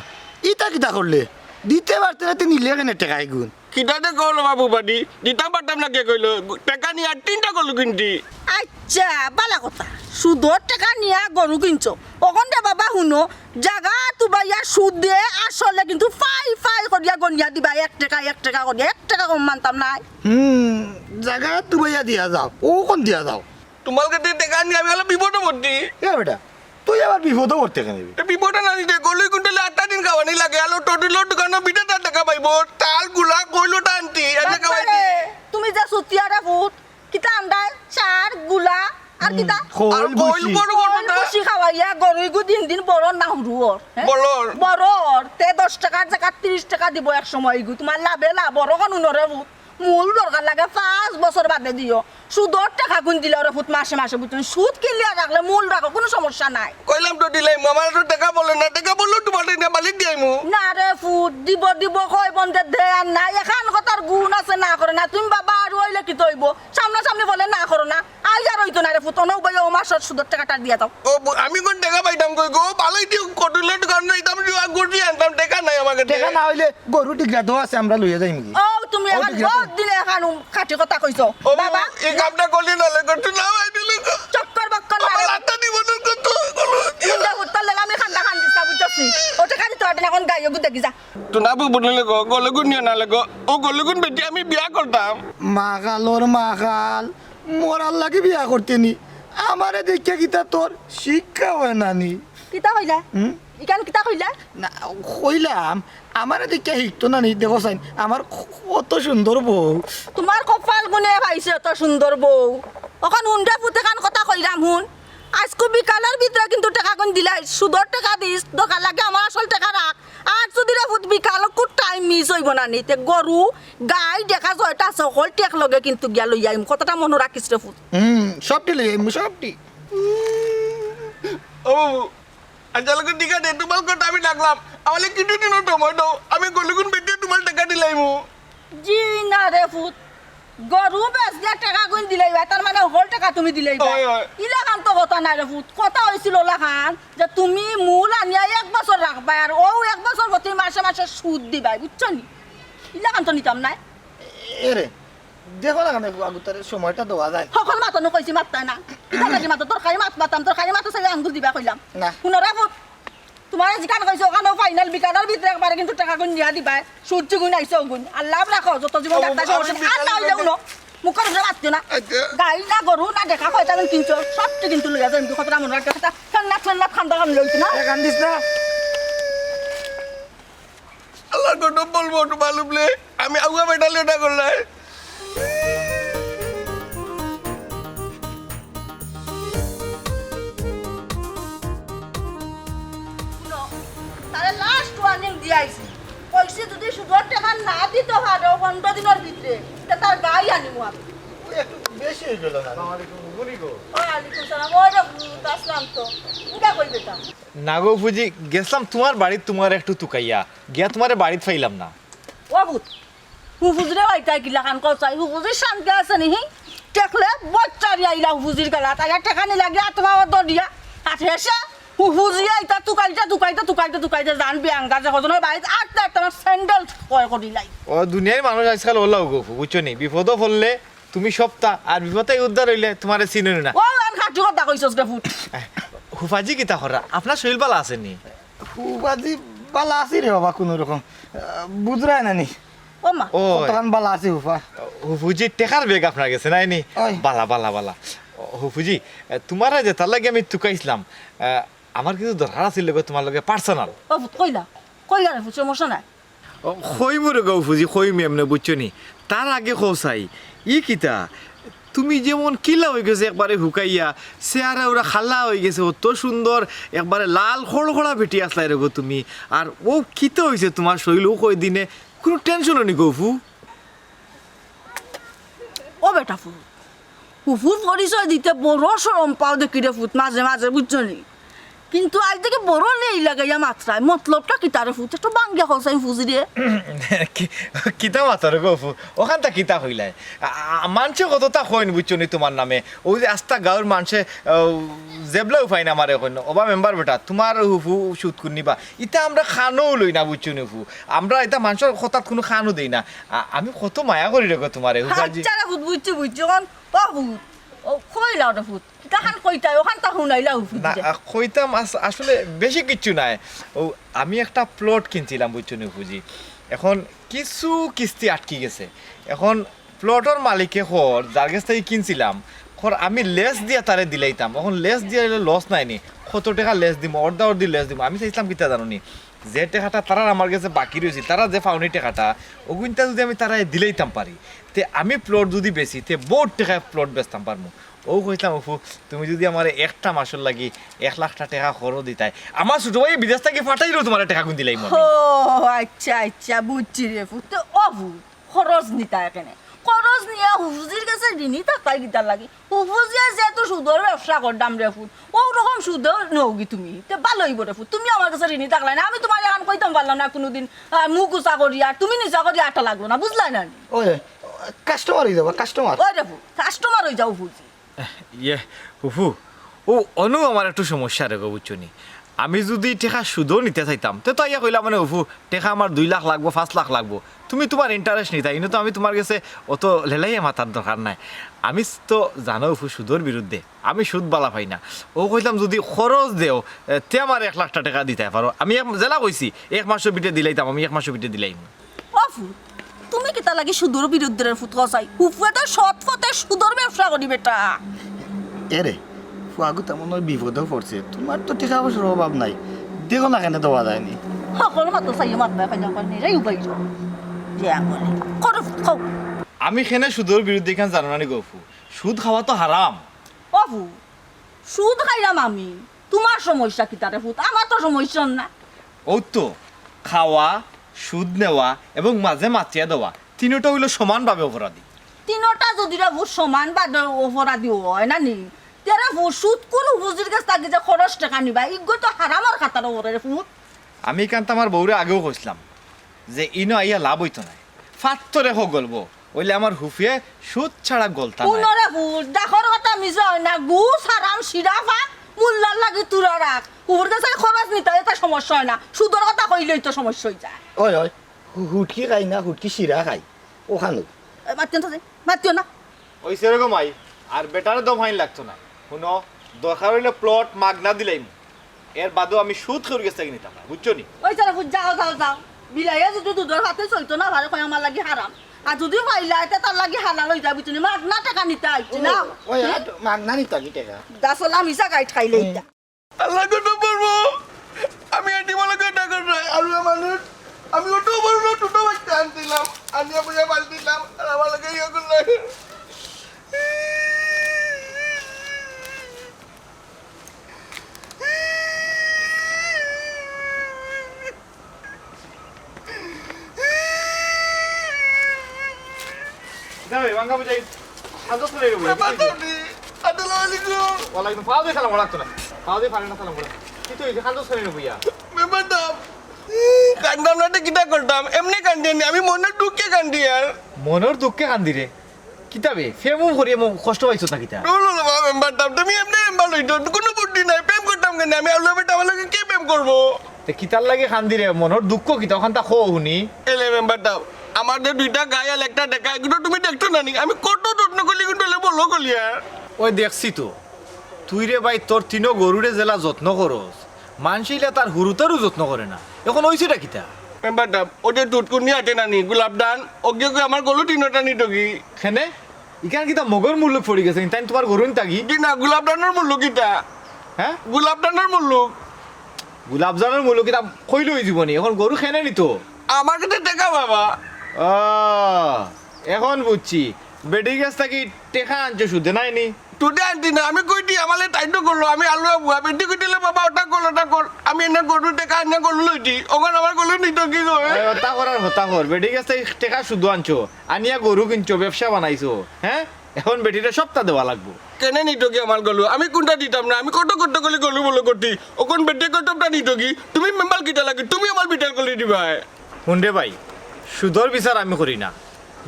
ইতা কিতা করলে? দিতে পারতে না, তে নিলে কেনে টেকা ইগুন? কিতা যে কও বাবু বাড়ি, দিতাম পারতাম না কে কইলো? টেকা নিয়া তিনটা গরু কিনছি। আচ্ছা, বালা কথা। সুদর টেকা নিয়া গরু কিনছো। অখন রে বাবা হুনো, জাগা তুবাইয়া সুদে আসলে কিন্তু ফাই ফাই করিয়া গনিয়া দিবা, এক টেকা, এক টেকা করিয়া, এক টেকা কম মানতাম নায়। হুম, জাগা তুবাইয়া দিয়া যাও, অখন দিয়া যাও। তোমার কাছে টেকা নিয়া আমি হলো বিপদে পড়ছি। এ বেটা, তুই আবার বিপদে পড়তে কেনে বে? এ বিপদে না নিতে, গরু কুইন্টালে আটটা দিন খাওয়ানি লাগে, আলো টটিলো দোকানো বিশ হাজার টেকা পাইবো, তাল গুলা কইলো টানতি, এনে খাওয়াইতি। বাবারে, তুমি যে সুতিয়া রে ফুত, কিতা আন্দায়? চার গুলা, আর কিতা? খোল আর খোল ভুসি। বড় বড় খোল না। ভুসি খাওয়াইয়া গরু ইগু দিন দিন বড় না হুরু অর, হ্যাঁ? বড় অর। বড় অর, তে দশ টেকার জাগাত তিরিশ টেকা দিবো এক সময় ইগু, তোমার লাভে লাভ, বড় খান উনরে ফুত। মূল দরকার লাগে পাঁচ বছর বাদে দিও। সুদর টেকাগুন দিলে ওরে ফুত মাসে মাসে, বুঝছো নি? সুদ clear রাখলে মূল রাখো, কুনু সমস্যা নাই। কইলাম তো দিলাইমু, আমার তো টেকা বলে না, টেকা বললেও তোমার টেকা বালিক দিয়াইমু। না রে ফুত, দিব দিব কয় বন্ধে দে আর না। এখান কথার গুণ আছে, না করে না। তুমি বাবা আর অইলে কিতা অইবো? সামনাসামনি বলে না করো না। আইজ আর অইতো না রে ফুত, অনো বইয়া ও মাসর সুদর টেকাটা দিয়া যাও। ও ব-, আমি কোন টেকা পাইতাম কই গো? বালাই দিও কটুলেট গান না, ইতাম দিও, আর গুটি আনতাম, টেকা নাই আমার কাছে। টেকা না অইলে গরু টিকরা তো আছে, আমরা লইয়া যাইমু গি। ও, তুমি ও, এখান ঠিক আছে। বহুত দিন এখান উম খাটি কথা কইছো। ও, বাবা। এই কামটা করলি না, লেগো, তুই না ভাই দিলে গো। চক্কর বক্কর না আমার রে। আটটা দিব না তো, তো, তো। মুন্ডা হুত্তার লেলা আমি খান্দা খান দিছা, বুঝছস নি? ও টেকা দিতে পারবে না, এখন গাইও গুদে গিজা। তুই না বুঝলি লেগো, গলগুন নিয়ে না লেগো। ও গলগুন বেটি আমি বিয়া করতাম। মাগালর মাগাল, মরার লাগি বিয়া করতে নি। আমারে দেখিয়া কিতা তোর শিক্ষা হয় না নি? কিতা কইলা? হুম? ইখান কিতা কইলা? না, কইলাম, আমারে দেখিয়া শিখতো না নি, দেখো চাইন, আমার কত সুন্দর বউ। তোমার কপাল গুনে পাইছে অত সুন্দর বউ। অখন হুন রে ফুত, এখান কথা কইলাম হুন। আইজকু বিকালর ভিতরে কিন্তু টেকাগুন দিলাই, সুদর টেকা দিস, দরকার লাগে আমার আসল টেকা রাখ। আর যদি রে ফুত বিকালকু time miss অইবো না নি, তে গরু, গাই দেখা জয়টা আছে, হকল টেক লগে কিন্তু গিয়া লইয়া আইমু। কথাটা মনো রাখিস রে ফুত। হুম, সবটি লইয়া আইমু, সবটি। ও বাবু, আচ্ছা, লোকে ঠিক আছে, তোমার কথা আমি রাখলাম। আমারে কিছু দিনও সময় দাও, আমি গরুগুন বেচে তোমার টেকা দিলাইমু। জি না রে ফুত, গরু বেচলে টেকাগুন দিলাইবা, তার মানে হকল টেকা তুমি দিলাইবা। অয়, অয়। ইলাখান তো কথা নাই রে ফুত, কথা অইছিল অলাখান যে তুমি মূল আনিয়া এক বছর রাখবায়, আর অউ এক বছর প্রতি মাসে মাসে সুদ দিবায়, বুঝছো নি? ইলাখান তো নিতাম নায়। এরে, দেখো না কেনে, আগুতারে সময়টা দেওয়া যায়। হকল মাতো নু কইছি মাততায় না। কিতা লাগি মাতো? তরকারি মাত মাতাম, তরকারি মাতো চাইলে আঙ্গুল দিবা কইলাম। না। হুনো রে ফুত, তোমারে যেখান কইছি অখানউ final, বিকালর ভিতরে একবারে কিন্তু টেকাগুন নিয়া দিবায়। সুদ যেগুন আইছে অগুন। আর লাভ রাখো, যত জীবন ও, থাকতায় আমি সমস্যা নাই। আর না অইলে হুনো, মুখর উপরে মাতিও না। আচ্ছা। গাই না গরু না দেখা কয়টা দিন কিনছো, সবটি কিন্তু লইয়া যাইমু, কথাটা মনো রাখিও। খেন্নাত খেন্নাত খান্দা খান লইছি না। এ, কান্দিস না। আল্লাহ কত বলবো একটু মালুম লে, আমি আগুয়া বেটা লেটা করলাই। হুনো, তারে last warning দিয়া আইছি। কইছি যদি সুদর টেকা না দিতো পারো পনরো দিনর ভিতরে, তে তার গাই আনিমু আমি। ওই একটু বেশি অই গেল না? আসসালামু আলাইকুম, বুবুনি গো। ওয়ালাইকুম সালাম। ওই রে, হুম, আসলাম তো। ইটা কই বেটা? না গো ফুফুজি, গেছলাম তুমার বাড়িত তুমারে একটু তুকাইয়া, গিয়া তুমারে বাড়িত পাইলাম না। ও ফুত, ফুফুজিরে অইতায় কিলাখান কও চাই, ফুফুজির শান্তি আছে নি? হি? দেখলে বচ্চারি আইলা ফুফুজির গেলাত, আইয়া টেকা নি লাগিয়া আতমা দরিয়া, আর হেষে ফুফুজি আইতা তুকাইতে, তুকাইতে, তুকাইতে, তুকাইতে জান বিয়াঙ্গা যে হজনের বাড়িত আটতে আটতে আমার স্যান্ডেল ক্ষয় করিলাই। ও দুনিয়ার মানুষ আজকাল অলাউ গো, বুঝছো নি? বিপদো পড়লে তুমি সবতা, আর বিপদে উদ্ধার অইলে তুমারে চিনইন না। ও, আর খাটি কথা কইছস রে ফুত। ফুফাজি কিতা করা? আপনার শরীর বালা আছে নি? ফুফাজি বালা আছি রে বাবা, কুনু রকম। আহ, বুঝরায় না নি? ও মা। ও। কতখান বালা আছি ফুফা। ফুফুজি, টেকার ব্যাগ আপনার গেছে নাই নি? ওই। বালা, বালা, বালা। ও, ফুফুজি, এ, তুমারে যেতার লাগি আমি তুকাইছলাম, এ, আমার কিছু দরকার আছিল লগে, তুমার লগে personal। ও ফুত, কইলা? কইলা রে ফুত, সমস্যা নাই। ও, কইমু রে গো ফুফুজি, কইমু এমনে, বুঝছো নি? তার আগে কও চাই, ই কিতা? তুমি যেমন কিলা অইগেছো একবারে হুকাইয়া, চেহারা উরা কালা অইগেছে, অত সুন্দর, একবারে লাল খড়খড়া বেটি আছলায় রে গো তুমি। আর অউ কিতা অইছে তুমার শরীল অউ কয়দিনে? কুনু tension-ও নি গো ফুফু? ও বেটা ফুফু, ফুফুর পরিচয় দিতে বড় শরম পাও দেখি রে ফুত, মাঝে মাঝে, বুঝছো নি? কিন্তু আইজ দেখি বড় লেই লাগাইয়া মাতরায়, মতলবটা কিতা রে ফুত? একটু ভাঙ্গিয়া কও চাই ফুফুজিরে। কি-, কিতা মাতো রে গো ফুফু? অখানতা কিতা কইলায়? আ-, আ-, মানষে কততা কইন, বুঝছো নি, তুমার নামে। অউ যে আস্তা গাউর মানষে, আ, জেবলাউ পাইন আমারে কইন, "ওবা মেম্বার বেটা, তুমার ফুফু সুদ কুন্নি বা?" ইতা আমরা কানোউ লই না, বুঝছো নি ফুফু? আমরা ইতা মানষর কথাত কুনু কানও দেই না। আ-, আমি কত মায়া করি রে গো তুমারে, ফুফাজি। আচ্ছা রে ফুত, বুঝছি, বুঝছি। অখন ও ফুত, ও কইলাও রে ফুত। কিতাখান কইতায়, অখানতা হুনাইলাও ফুত না, রে। আ, কইতাম আস-, আসলে বেশি কিচ্ছু নায়। অউ আমি একটা plot কিনছিলাম, বুঝছো নি ফুফুজি? অখন কিছু কিস্তি আটকি গেছে। অখন plot-অর মালিকে কর, যার গেছ থাকি কিনছিলাম, কর আমি less দিয়া তারে দিলাইতাম। অখন less দিয়া অইলে loss নাই নি? কত টেকা less দিমু? অর্ধা অর্ধি less দিমু। আমি চাইছিলাম কিতা জানো নি? যে টেকাটা তারার আমার গেছে বাকি রইছিল, তারার যে পাওনি টেকাটা, অগুইনতা যুদি আমি তারারে দিলাইতাম পারি, তে আমি plot যুদি বেচি, তে বউত টেকায় plot বেচতাম পারমু। অউ কইছিলাম, "অফু, তুমি যুদি আমারে একটা মাসর লাগি এক লাখটা টেকা খরচ দিতায়, আমার ছুটো ভাইয়ে বিদেশ থাকি ফাটাইলেও তুমারে টেকাগুইন দিলাইমু আমি।" ও আচ্ছা, আচ্ছা, বুঝছি রে ফুত। তে অফু, খরচ নিতায় কেনে? খরচ নিয়া ফুফুজির গেছে ঋণী থাকতায় কিতার লাগি? ফুফুজিয়ে যেহেতু সুদর ব্যবসা কররাম রে ফুত, অউ রকম সুদেও নেওগি তুমি। তে ভালা অইবো রে ফুত, তুমি আমার গেছে ঋণী থাকলায় না। আমি তুমারে অখন কইতাম পারলাম না কুনুদিন, আহ, মুখ উচা করি, আর তুমি নিচা করি আটা লাগলো না, বুঝলায় না নি? ওই, customer অই যাবা, customer। ওই রে ফুত, customer অই যাও ফুফুজি। ইয়ে, ফুফু, অউ অনো আমার একটু সমস্যা রে গো, বুঝছো নি? আমি যুদি টেকা সুদও নিতা চাইতাম, তে তো আইয়া কইলা মানে, "ফুফু, টেকা আমার দুই লাখ লাগবো, পাঁচ লাখ লাগবো।" তুমি তুমার interest নিতায়, ইনো তো আমি তুমার গেছে অত লেলাইয়া মাতার দরকার নাই। আমি তো জানো ফুফু সুদর বিরুদ্ধে, আমি সুদ ভালা পাই না। অউ কইতাম যুদি খরচ দেও, এ, তে আমারে এক লাখটা টেকা দিতায় পারো। আমি এক, যেলা কইছি, এক মাসর ভিতরে দিলাইতাম, আমি এক মাসর ভিতরে দিলাইমু। ও ফুত, তুমি কিতার লাগি সুদর বিরুদ্ধে রে ফুত কও চাই? ফুফুয়ে তো সৎ পথে সুদর ব্যবসা করি বেটা। এরে, ফুয়াগুতা মনো অয় বিপদো পড়ছে। তুমার তো টেকা পয়সার অভাব নাই। দেখো না কেনে দেওয়া যায়নি। হকল মাতো চাইও মাতবায় পাইলাম পার নেই রে উবাই যাও। যে আঙুলে। করো ফুত, কও। আমি কেনে সুদর বিরুদ্ধে ইখান জানো না নি গো ফুফু? সুদ খাওয়া তো হারাম। ও ফুত, সুদ খাইরাম আমি, তুমার সমস্যা কিতা রে ফুত? আমার তো সমস্যা না। অউ তো, খাওয়া, সুদ নেওয়া এবং মাঝে মাতিয়া দেওয়া, তিনোটা অইলো সমানভাবে অপরাধী। তিনোটা যুদি রে ফুত সমানভাবে অপরাধী অয় না নি, তে রে ফুত সুদখুর ফুফুজির গেছ থাকি যে খরচ টেকা নিবা, ইগু তো হারামর খাতার উপরে রে ফুত। আমি ইখানতা আমার বউরে আগেও কইছলাম যে ইনো আইয়া লাভ অইতো নায়, ফাত্তরে হো গলবো। অইলে আমার ফুফুয়ে সুদ ছাড়া গলতা নায়। হুনো রে ফুত, ডাকর কথা মিছা অয় না, ঘুষ হারাম, শিরা পাক, মুল্লার লাগি তুরা রাখ। ফুফুর গেছে খরচ নিতায়, ইতা সমস্যা অয় না, সুদর কথা কইলেউ তো সমস্যা অই যায়। ওই, ওই, হু-, হুটকি খাই না, হুটকি শিরা খাই, অখানউ। এ, মাতিও না, মাতিও না। অইছে রে গো মাই, আর বেটারে দম হাইন লাগতো না। হুনো, দরকার অইলে plot মাগনা দিলাইমু। এর বাদেও আমি সুদ কেউর গেছ থাকি নিতাম না, বুঝছো নি? ওই যারা বুঝ, যাও, যাও, যাও। বিলাইয়ে যুদি দুধর ভাতে চলতো না পারে, কয় আমার লাগি হারাম। আর যুদি পাইলায়, তে তার লাগি হালাল অই যায়, বুঝছো নি? মাগনা টেকা নিতা আইছি না। ওই, আর মাগনা নিতা কি টেকা? দাসলা মিছা গাইট খাইলে ইতা। আল্লাহ কত পড়বো? আমি এটি মনে করে টাকা নাই, আর মানুষ, আমি অত বড় না, ছোট বাচ্চা আনছিলাম, আনিয়া বুঝে পাল্টিলাম, আর আমার লাগে ইয়ে করলে। যাবে, ভাঙ্গা বুঝাই। কান্দো শুনে নেবো। বাবা, তুমি, আসসালামু আলাইকুম। ওয়ালাইকুম, পাও দিয়ে সালাম ওরা তো না। পাও দিয়ে পারে না সালাম ওরা। কি তো এই যে কান্দো শুনে নেবো ইয়া? মেম্বার সাব, কান্দতাম না তো কিতা করতাম? এমনে কান্দি নি, আমি মনর দুঃখে কান্দি আর। মনর দুঃখে কান্দি রে? কিতা বে? প্রেম করিয়া মো-, কষ্ট পাইছো না কিতা? না, না, না, বাবা, মেম্বার সাব, তুমি এমনে মেম্বার অইতো, কুনু বুদ্ধি নাই, প্রেম করতাম কেনে? আমি আলু বেটা, আমার লগে কে প্রেম করবো? তে কিতার লাগি কান্দি রে? মনর দুঃখ কিতা? অখানতা কও হুনি। এলে মেম্বার সাব, আমার যে দুইটা গাই আর একটা ডেকা, ইগুরে তুমি দেখছো না নি? আমি কত যত্ন করি ইগুরে বড় করলি আর। ওই দেখছি তো, তুই রে ভাই, তোর তিনো গরুরে যেলা যত্ন করস, মানষে ইলা তার হুরুতারও যত্ন করে না। অখন অইছেটা কিতা? মেম্বার সাব, অউ যে দুধকুন্নি আছে না নি, গোলাপ দান, অগিয়ে কই আমার গরু তিনোটা নিতোগি। কেনে? ইখান কিতা মগর মুল্লুক পড়ি গেছে, তাইন তুমার গরু নিতাগি? জি না, গোলাপ দানর মুল্লুক কিতা? হ্যাঁ? গোলাপ দানর মুল্লুক। গোলাপ দানর মুল্লুক কিতা কইলে অই যিবো নি? অখন গরু কেনে নিতো? আমার কাছে টেকা বাবা। ও, অখন বুঝছি। বেটির গেছ থাকি টেকা আনছো সুদে, নায় নি? সুদে আনছি না, আমি কইছি, আমারে টাইটও করলো, আমি আলুয়া বুয়া, বেটি কইছিল, "বাবা, ওটা কর, ওটা কর।" আমি এনে গরু টেকা আনিয়া গরু লইছি, অখন আমার গরু নিত কি কয়? ওই, ওটা করার হতা কর, বেটির গেছ থাকি টেকা সুদে আনছো, আনিয়া গরু কিনছো, ব্যবসা বানাইছো, হ্যাঁ? অখন বেটিরে সবটা দেওয়া লাগবো। কেনে নিত কি আমার গরু? আমি কুনটা দিতাম না, আমি কত কত করি গরু বলো করছি, অখন বেটি কতটা নিত কি? তুমি মেম্বার কিতা লাগি, তুমি আমার বিটাল করি দিবায়। হুন রে ভাই, সুদর বিচার আমি করি না।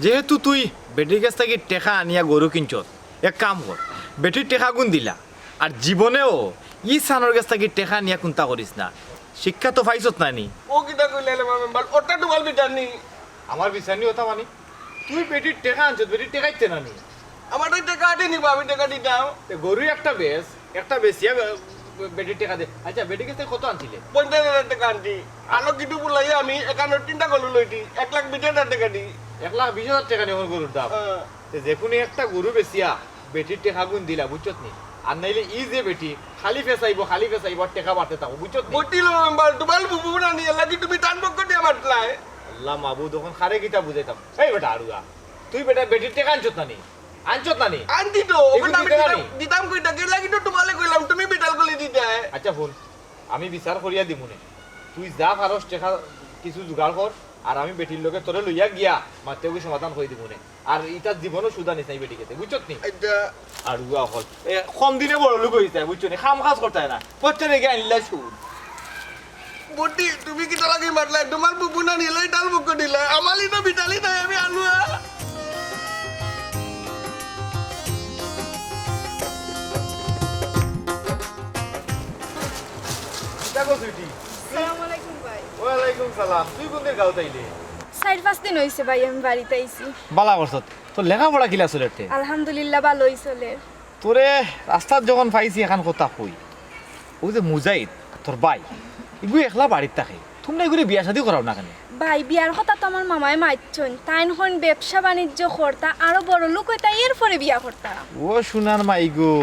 যেহেতু তুই বেটির গেছ থাকি টেকা আনিয়া গরু কিনছত, এক কাম কর, বেটির টেকা গুন দিলা, আর জীবনেও ই সানোর গেছ থাকি টেকা নিয়া কুন্তা করিস না। শিক্ষা তো পাইছত না নি? ও কিতা কইলে রে মেম্বার, ওটা তোমার বিচার নি? আমার বিচার নি ওটা মানি? তুই বেটির টেকা আনছত, বেটির টেকা দিতে না নি? আমার তো টেকা আটে নিবা, আমি টেকা দিতাম। তে গরু একটা বেচ, একটা বেচিয়া বে-, বেটির টেকা দে। আচ্ছা, বেটির গেছ থাকি কত আনছিলে? পঞ্চাশ হাজার টেকা আনছি। আরো কিছু বুলাই আমি এখানে তিনটা গরু লইছি, এক লাখ বিশ হাজার টেকা দি। এক লাখ বিশ হাজার টেকা নি অখন গরুর দাম। হ্যাঁ। তে যে কুনু একটা গরু বেচিয়া বেটির টেকা গুন দিলা, বুঝছত নি? আর নাইলে ই যে বেটি খালি ফেসাইবো, খালি ফেসাইবো, আর টেকা বাড়তে থাকবো, বুঝছত নি? বুঝছিল মেম্বার, তোমার বুবু না নিয়ে লাগি তুমি টান বক্ক দিয়ে মাতলায়। আল্লাহ মাবুদ, অখন কারে কিতা বুঝাইতাম? এই বেটা আড়ুয়া, তুই বেটা বেটির টেকা আনছত না নি? আনছত না নি? আনছি তো, এগুন অখন আমি দিতে না দিতাম, নি? দিতাম কইটা, কে লাগি তো তোমারে কইলাম, তুমি বিটাল করে দিতায়। আচ্ছা হুন, আমি বিচার করিয়া দিমুনে। তুই যা পারস টেকা কিছু জোগাড় কর, আর আমি বেটির লগে তোরে লইয়া গিয়া মাতে ওকে সমাধান করি দিমুনে। আর ইটা জীবনও সুদ আনিস না ই বেটির গেছে, বুঝছত নি? এটা আড়ুয়া অকল। এ, কম দিনে বড় লোক অইছে, বুঝছো নি? কাম কাজ করতে হয় না। করতে রেগে আনলা সুদ। বটি, তুমি কিতা লাগি মাতলায়? তোমার বুবু না নিলে ডাল বুকো দিলে। আমালি তো বিটালি নাই, আমি আলুয়া। কিতা গো সুইটি? সালাম আলাইকুম ভাই। ওয়ালাইকুম সালাম। তুই কুনদিন গাঁওত আইলে? চাইর পাঁচ দিন অইছে ভাই, আমি বাড়িত আইছি। বালা করছত। তোর লেখাপড়া কিলা চলের তে? আলহামদুলিল্লাহ, ভালোই চলের। তোরে রাস্তাত যখন পাইছি, এখান কথা কই। ও যে মুজাহিদ, তোর ভাই, ইগু একলা বাড়িত থাকে। তুমরা ইগুরে বিয়া শাদি করাও না কেনে? ভাই, বিয়ার কথা তো আমার মামায় মাতছইন। তাইন কইন ব্যবসা বাণিজ্য করতা, আরো বড় লোক অইতা, এরপরে বিয়া করতা। ও সোনার মাই গো,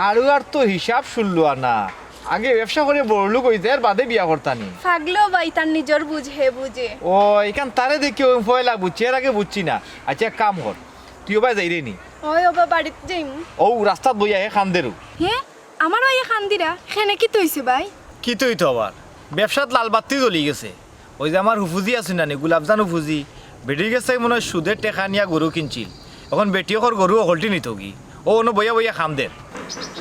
আড়ুয়ার তো হিসাব শুনলো আর না। আগে ব্যবসা করি বড় লোক অইতে, এর বাদে বিয়া করতা নি। পাগলো ভাই, তার নিজর বুঝ হে বুঝে। ও, ইখান তারে দেখি ওই পয়লা বুঝছি, এর আগে বুঝছি না। আচ্ছা, এক কাম কর, তুই ওবায় যাইরে নি? ওই ওবা বাড়িত যাইমু। ও রাস্তাত বইয়া হে কান্দেরু। হে, আমার ভাইয়ে কান্দিরা, কেনে কিতা অইছে ভাই? কিতা অইতো আবার, ব্যবসাত লাল বাত্তি জ্বলি গেছে। ওই যে আমার হুফুজি আছে না নি, গুলাবজান হুফুজি, বেটির গেছে মনে হয় সুদে টেকা নিয়া গরু কিনছিল। অখন বেটি অকর গরু অকলটি নিতোগি। ও অনো বইয়া বইয়া কান্দের।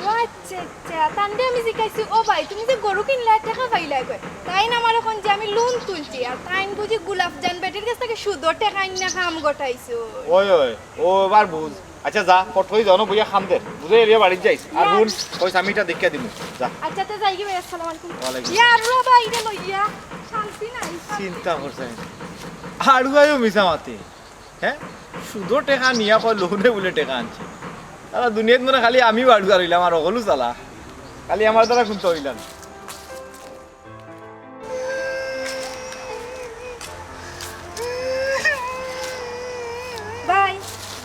ও আচ্ছা, আচ্ছা, তানরে আমি জিকাইছি, "ও ভাই, তুমি যে গরু কিনলায়, টেকা পাইলায় কই?" তাইন আমারে কইন যে আমি লোন তুলছি, আর তাইন বুঝি গুলাবজান বেটির গেছ থাকি সুদো টেকা আইন্না কাম গটাইছো। ওই, ওই, ও এবার বুঝ। আচ্ছা, যা, ফট করি যা, অনো বইয়া কান্দের। বুঝে এলিয়া বাড়িত যাইস। আর হুন, ওই স্বামীটা দেখিয়া দিমু। যা। আচ্ছা, তে যাইগি ভাই, আসসালামু আলাইকুম। ওয়ালাইকুম ইয়া আসসালাম। আল্লাহ ভাই রে লইয়া, শান্তি নাই, শান্তি চিন্তা নাই। করছে। আড়ুয়ায়ও মিছা মাতে। হ্যাঁ? সুদো টেকা নিয়া কয় লোনে বুলে টেকা আনছে। সারা দুনিয়াত মনে খালি আমি বাড়ুয়া রইলাম আর অকলউ চালা। খালি আমার দ্বারা কুন্তা অইলা না। ভাই,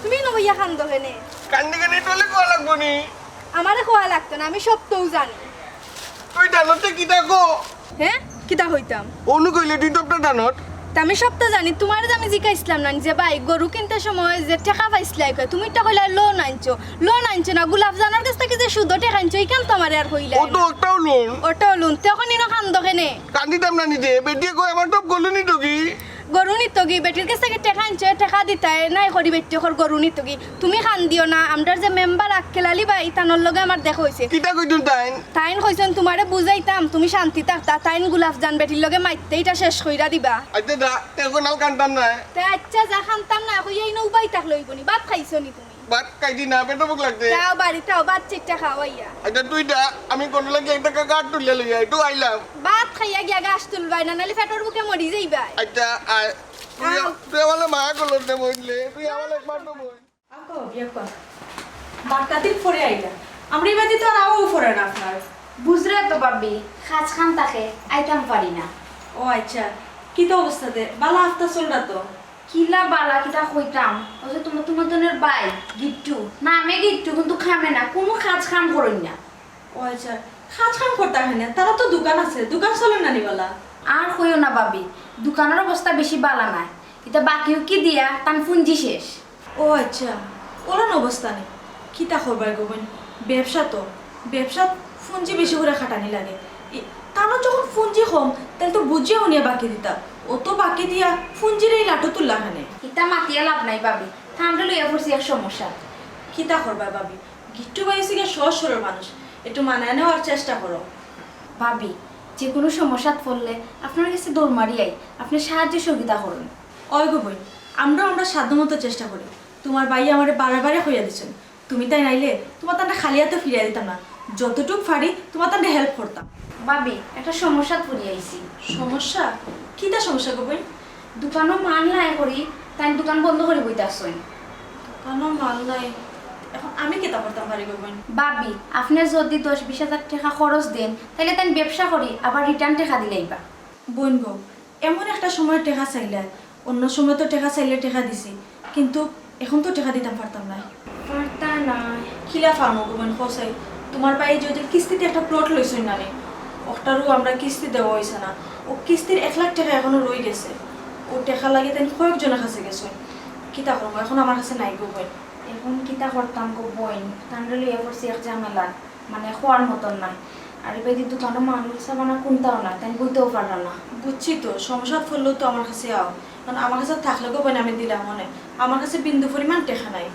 তুমি ইনো বইয়া কান্দো কেনে? কান্দি কেনে? তোরে কওয়া লাগবো নি? আমারে কওয়া লাগতো না, আমি সবতাউ জানি। তুই জানোস তে কিতা কো? হে? কিতা কইতাম? অনু কইলে তুই তো একটা জানোস। তে আমি সবতা জানি, তুমারে যে আমি জিকাইছলাম না যে ভাই, গরু কিনতে সময় যে টেকা পাইছলায় কই, তুমি তো কইলায় লোন আনছো, লোন আনছো না, গুলাবজানর গেছ থাকি যে সুদো টেকা আনছো, ইখান তো আমারে আর কইলায় না। ও তো একটাও লোন। ওটাও লোন, তে অখন ইনো কান্দো কেনে? কান্দিতাম না নি যে, বেটিয়ে কয় আমার তো গরু নিতোগি। গরু নিতোগি, বেটির গেছ থাকি টেকা আনছো, টেকা দিতায়, নাই করি বেটি অকর গরু নিতোগি। তুমি কান্দিও না, আমরার যে মেম্বার আক্কেল আলী ভাই, তানর লগে আমার দেখা অইছে। কিতা কইছইন তাইন? তাইন কইছইন, তুমারে বুঝাইতাম, তুমি শান্তি থাকতা, তাইন গুলাবজান বেটির লগে মাততে ইটা শেষ কইরা দিবা। আচ্ছা যা, তে অখন আর কানতাম না। তে আচ্ছা যা, কানতাম না, কইয়া ইনো উবাই থাকলে অইবো নি, ভাত খাইছো নি তুমি? ভাত খাইছি না, পেটো ভুক লাগছে। যাও বাড়িত যাও, ভাত চাইট্টা খাও আইয়া। আচ্ছা তুই যা, আমি গরু লাগি একটা গা-, গাছ তুলিয়া লইয়া একটু আইলাম। ভাত খাইয়া গিয়া গাছ তুলবায় না, নাইলে পেটর ভুকে মরি যাইবায়। আচ্ছা আয়, তুই আও। তুই আমারে মায়া করলে মরলে, তুই আমার একমাত্র বোন। আকো, বিয়াপ্পা। বাক্কা দিন পরে আইলা। আমরা ইবাদি তো আর আওয়াও পড়ে না আপনার। বুঝরে তো ভাবি, কাজ কাম থাকে, আইতাম পারি না। ও আচ্ছা, কিতা অবস্থা তে? বালা আফতা চলরা তো? কিলা বালা কিতা কইতাম, ওই যে তোমার, তোমার দনের ভাই, গিট্টু। নামে গিট্টু, কিন্তু কামে না, কুনু কাজ কাম করইন না। ও আচ্ছা, কাজ কাম করতা কেনে? তারার তো দোকান আছে, দোকান চলে না নি বালা? আর কইও না ভাবি, দোকানর অবস্থা বেশি বালা নায়। ইতা বাকি উকি দিয়া তান পুঞ্জি শেষ। ও আচ্ছা, অলান অবস্থা নি। কিতা করবায় গো বইন, ব্যবসা তো, ব্যবসাত পুঞ্জি বেশি করি খাটানি লাগে। ই, তানর যখন পুঞ্জি কম, তাইলে তো বুঝিয়া হুনিয়া বাকি দিতা। অত বাকি দিয়া পুঞ্জির এই লাঠো তুললা কেনে? ইতা মাতিয়া লাভ নাই ভাবি, তানরে লইয়া পড়ছি এক সমস্যা। কিতা করবায় ভাবি, গিট্টু ভাই অইছে গিয়া সহজ সরল মানুষ, একটু মানায় নেওয়ার চেষ্টা করো। ভাবি, যে কোনো সমস্যাত পড়লে আপনার কাছে দৌড় মারি আই, আপনি সাহায্য সহযোগিতা করুন। অয় গো বইন, আমরাও আমরার সাধ্যমতো চেষ্টা করি। তুমার ভাইয়ে আমারে বারে বারে কইয়া দিছইন, তুমি তাইন আইলে তুমার তানরে খালি আতো ফিরাইয়া দিতাম না, যতটুক পারি তুমার তানরে help করতাম। ভাবি, একটা সমস্যাত পড়ি আইছি। সমস্যা? কিতা সমস্যা গো বইন? দোকানো মাল নাই করি, তাইন দোকান বন্ধ করি বইতাছইন। দোকানো মাল নাই, এখন আমি কিতা করতাম পারি গো বইন? ভাবি, আপনে যদি দশ বিশ হাজার টেকা খরচ দেইন, তাইলে তাইন ব্যবসা করি আবার return টেকা দিলাইবা। বইন গো, এমন একটা সময় টেকা চাইলায়, অন্য সময় তো টেকা চাইলে টেকা দিছি, কিন্তু এখন তো টেকা দিতাম পারতাম নায়। পারতা নায়? কিলা পারমু গো বইন, কও চাই? তুমার ভাইয়ে যে কিস্তিতে একটা plot লইছইন না নি, অটারও আমরার কিস্তি দেওয়া অইছে না। অউ কিস্তির এক লাখ টেকা এখনো রই গেছে। অউ টেকার লাগি তাইন কয়েকজনর কাছে গেছইন। কিতা করমু, এখন আমার কাছে নাই গো বইন। এখন কিতা করতাম গো বইন, তানরে লইয়া পড়ছি এক ঝামেলাত। মানে, কওয়ার মতন নায়। আর এবায়দি দোকানো মানুষ সাবানা কুনটাও না, তাইন বইতেও পাররা না। বুঝছি তো, সমস্যাত পড়লেও তো আমার কাছে আও, কারণ আমার কাছে থাকলে গো বইন আমি দিলাম অনে, আমার কাছে বিন্দু পরিমাণ টেকা নাই।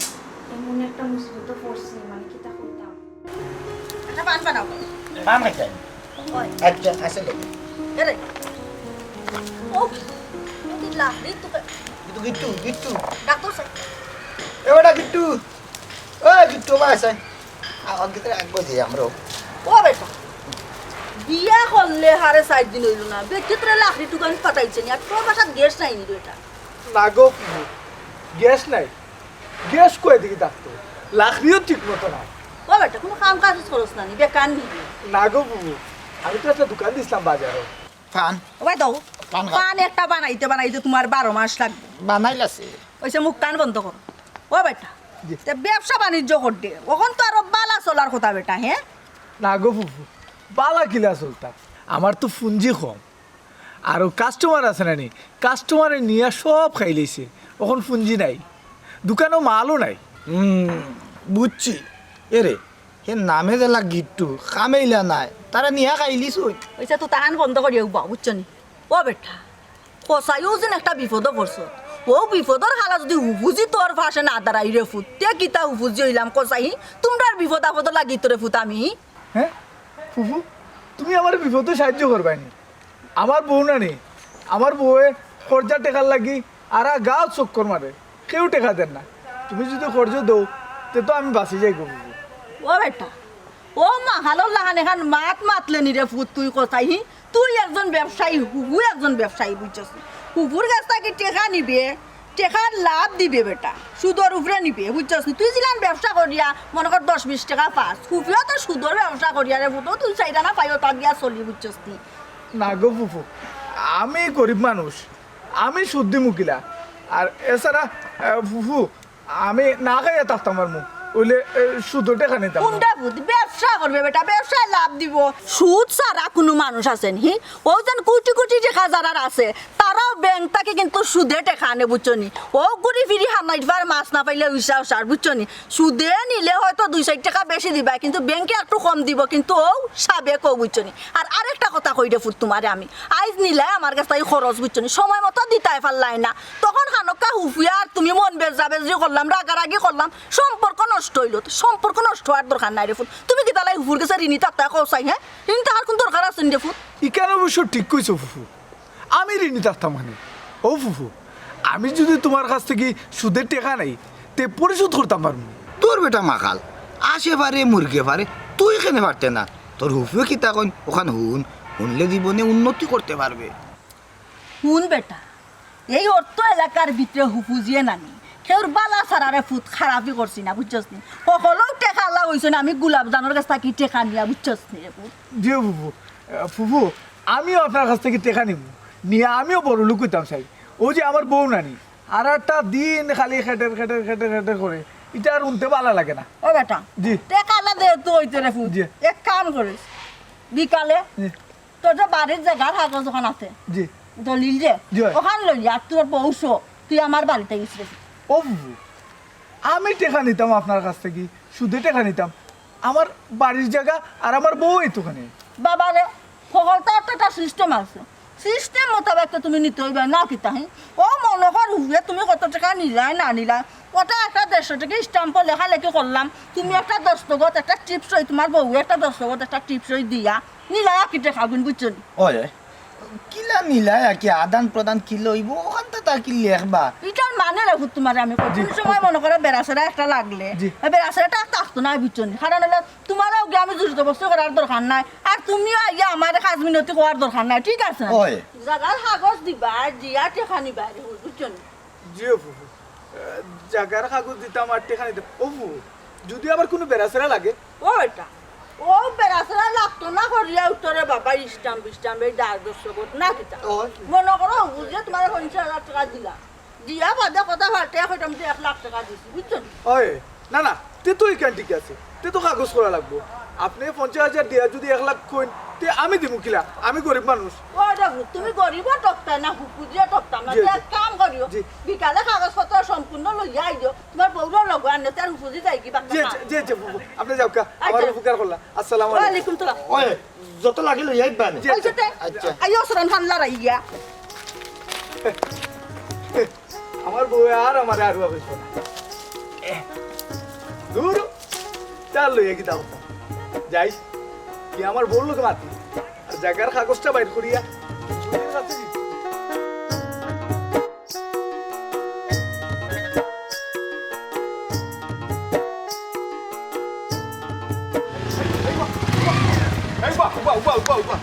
এমন একটা মুসিবতো পড়ছি, মানে, কিতা করতাম? একটা পান বানাও। পান খাইতে? ওই। আচ্ছা, আসলে। এরে। ও, তুই লাভলি তোকে। গিট্টু, গিট্টু, গিট্টু। Doctor sir. এ বেটা গিট্টু। ওই গিট্টু, বাবা, আয়। আ, ওর ভিতরে আগ বাজে আমরাও। ও বেটা, বিয়া করলে হারে চাইর দিন অইল না, বেটি তোরে লাকড়ি টুকান পাঠাইছে নি, আর তোর বাসাত গ্যাস নাই নি রে বেটা? না গো, গ্যাস নাই, গ্যাস কই দেখি থাকতো, লাকড়িও ঠিক মতো নাই। ও বেটা, কোনো কাম কাজ করস না নি, বেকার নি? না গো বুবু, আমি তো একটা দোকান দিছিলাম বাজারো। পান। ও ভাই দাও, পান খা। পান একটা বানাইতে বানাইতে তোমার বারো মাস লাগবে। বানাইল আছে। ওইসে মুখ কান বন্ধ করো। ও বেটা, জি। তে ব্যবসা বাণিজ্য করতে, অখন তো আরো বালা চলার কথা বেটা, হ্যাঁ? না গো ফুফু, বালা কিলা চলতা? আমার তো পুঞ্জি কম, আর ও কাস্টমার আছে না নি, কাস্টমারে নিয়া সব খাইলাইছে, অখন পুঞ্জি নাই, দোকানো মালও নাই। হুম, বুঝছি। এরে, হে নামে যেলা গিট্টু, কামেইলা নাই, তারা নিয়া খাইলিছইন। ওইসে তো তাহান বন্ধ করিয়া উবা, বুঝছো নি? ও বেটা, কসাইও যেন একটা বিপদো পড়ছো। ও বিপদর হালা যদি হুফুজি তোর পাশে না দাঁড়াই রে ফুত, তে কিতা হুফুজি অইলাম কসাই? তুমরার বিপদ আপদ লাগি তো রে ফুত আমি। হ্যাঁ? ফুফু, তুমি আমার বিপদো সাহায্য করবায় নি? আমার বউ না নি, আমার বউয়ে খরচা টেকার লাগি আরা গাঁও চক্কর মারে, কেউ টেকা দের না। তুমি যদি খরচ দেও, তে তো আমি বাঁচি যাই গো ফুফু। ও বেটা, ও মাহালর লাখান এখান মাত মাতলে নি রে ফুত তুই কসাই, হি? তুই একজন ব্যবসায়ী, হুফু একজন ব্যবসায়ী, বুঝছস নি? হুফুর গেছ থাকি টেকা নিবে, টেকার লাভ দিবে বেটা, সুদর উপরে নিবে, বুঝছস নি? তুই যেলান ব্যবসা করিয়া মনে কর দশ বিশ টেকা পাস, হুফুও তো সুদর ব্যবসা করিয়া রে ফুত, তুই চাইর আনা পাইও তা দিয়া চলি, বুঝছস নি? না গো ফুফু, আমি গরিব মানুষ, আমি সুদ দিমু কিলা? আর এছাড়া, আহ, ফুফু, আমি না খাইয়া থাকতাম পারমু, অইলে, এ, সুদো টেকা নিতাম না। কুনটা বুদ্ধি? ব্যবসা করবে বেটা, ব্যবসায় লাভ দিব। সুদ ছাড়া কুনু মানুষ আছে নি? ও যেন কোটি কোটি টেকা যারার আছে, তারাও ব্যাংক থাকি কিন্তু সুদে টেকা আনে, বুঝছো নি? ও ঘুরি ফিরি হামাইবার মাছ না পাইলে উইসা উসার, বুঝছো নি? সুদে নিলে হয়তো দুই চাইর টেকা বেশি দিবা, কিন্তু ব্যাংকে একটু কম দিব, কিন্তু ও সাবেক ও, বুঝছো নি? আর আরেকটা কথা কই রে ফুত তোমারে আমি, আইজ নিলায় আমার গেছ থাকি খরচ, বুঝছো নি? সময় মতো দিতায় পারলায় না, তখন খানকা হুফুয়া আর তুমি মন বেজা বেজি করলাম, রাগারাগি করলাম, সম্পর্ক নষ্ট অইলো। তো সম্পর্ক নষ্ট অওয়ার দরকার নাই রে ফুত। তুমি কিতার লাগি হুফুর গেছে ঋণী থাকতায় কও চাই, হ্যাঁ? ঋণী থাকার কুন দরকার আছে নি রে ফুত? ইখান অবশ্য ঠিক কইছো ফুফু, আমি ঋণী থাকতাম কেনে? ও ফুফু, আমি যদি তোমার কাছ থাকি সুদে টেকা নেই, তে পরিশোধ করতাম পারমু। তোর বেটা মাখাল, আসে পারে মুরগে পারে, তুই কেনে পারতে না? তোর হুফুয়ে কিতা কইন, অখান হুন, হুনলে জীবনে উন্নতি করতে পারবে। হুন বেটা, এই অর্থ এলাকার ভিতরে হুফুজিয়ে নানি, কেউর বালা ছাড়া রে ফুত খারাপি করছি না, বুঝছস নি? হকলেউ টেকাআলা অইছইন, আমি গুলাব জানর গেছ থাকি টেকা নিয়া, বুঝছস নি রে ফুত? জি ফুফু, আহ, ফুফু, আমিও আপনার কাছ থাকি টেকা নিমু, নিয়া আমিও বড়লোক অইতাম চাই। অউ যে আমার বউ নানি, আর একটা দিন খালি খেটের খেটের খেটের খেটের করে, ইটা আর হুনতে বালা লাগে না। ও বেটা, জি। টেকাআলা যেহেতু অইতে রে ফুত, জি। এক কাম করিস, বিকালে জি। তোর যে বাড়ির জাগার কাগজ অখান আছে, জি। দলিল যে, জি। অখান লইয়া আর তোর বউ সহ তুই আমার বাড়িত আইস রে। ও ফুফু, আমি টেকা নিতাম আপনার কাছ থাকি, সুদে টেকা নিতাম। আমার বাড়ির জাগা আর আমার বউ অইতো কেনে। বাবা রে, হকলতার তো একটা সিস্টেম আছে। সিস্টেম মোতাবেক তো তুমি নিতে অইবে না কিতা, হি? ও মনে কর, হুয়ে তুমি কত টেকা নিলায় না নিলায়, ওটা একটা দেড়শো টেকা স্ট্যাম্পো লেখালেখি করলাম, তুমি একটা দস্তখত, একটা টিপ সই, তুমার বউ একটা দস্তখত, একটা টিপ সই দিয়া নিলায় আর কি টেকাগুন, বুঝছো নি? ওই, ওই। কিলা নিলায় আর কি, আদান প্রদান কিলা অইবো, অখানতা তা কি লেখবা? ইটার মানে রে পুত, তুমারে আমি কই, জি। কুনু সময় মনে করো বেড়াছেড়া একটা লাগলে, জি। ওই বেড়াছেড়াটা আর থাকতো না, বুঝছো নি? কারণ অইলো, তুমারেও গিয়া আমি জোর জবরদস্তি করার দরকার নাই, আর তুমিও আইয়া আমারে কাজ মিনতি কওয়ার দরকার নাই, ঠিক আছে? ওই। জাগার কাগজ দিবা, দিয়া টেকা নিবা রে, বুঝছো নি? জি, ও ফুফু। আহ, জাগার কাগজ দিতাম আর টেকা নিতাম। ও ফুফু, যদি আবার কুনু বেড়াছেড়া লাগে? ও বেটা, ও বেড়াছেড়া লাগতো না করিয়া উত্তরে বাবা স্ট্যাম্প স্ট্যাম্প এই ডাক দস্তখত না কিতা। ও। মনে করো, বুঝে তুমারে পঞ্চাশ হাজার টেকা দিলা। দিয়া বাদে কথা পাল্টে কইতাম যে এক লাখ টেকা দিছি, বুঝছো নি? ওই, না, না, তে তো ইখান ঠিক আছে। তে তো কাগজ করা লাগবো। আপনে পঞ্চাশ হাজার দিয়া যদি এক লাখ কইন, তে আমি দিমু কিলা? আমি গরিব মানুষ। ও দেখো, তুমি গরিবও ঠকতায় না, হুকুজিও ঠকতাম না। জি, তে জি। এক কাম করিও, জি। বিকালে কাগজপত্র সম্পূর্ণ লইয়া আইও। তুমার বউরও লগে আনিও, তার হুকুজি যাইগি বাক্কা জি, না। জি, জি, জি, ফুফু, আপনে যাউক্কা। আমার আচ্ছা। উপকার করলা। আসসালামু আলাইকুম। ওয়ালাইকুম সালাম। ওই, যত লাগে লইয়া আইবা নে। জি, ওই আচ্ছা। সাথে আচ্ছা। আইও সরান হাল্লা রাইয়া। আমার বউ আর আমারে আর অইবো না। দূর, তার লইয়া কিতা কথা? যাই, কি আমার বউর লগে মাতি, আর জাগার কাগজটা বাইর করিয়া সুধীর কাছে দিই। এই বা, উবা, উবা, উবা, উবা।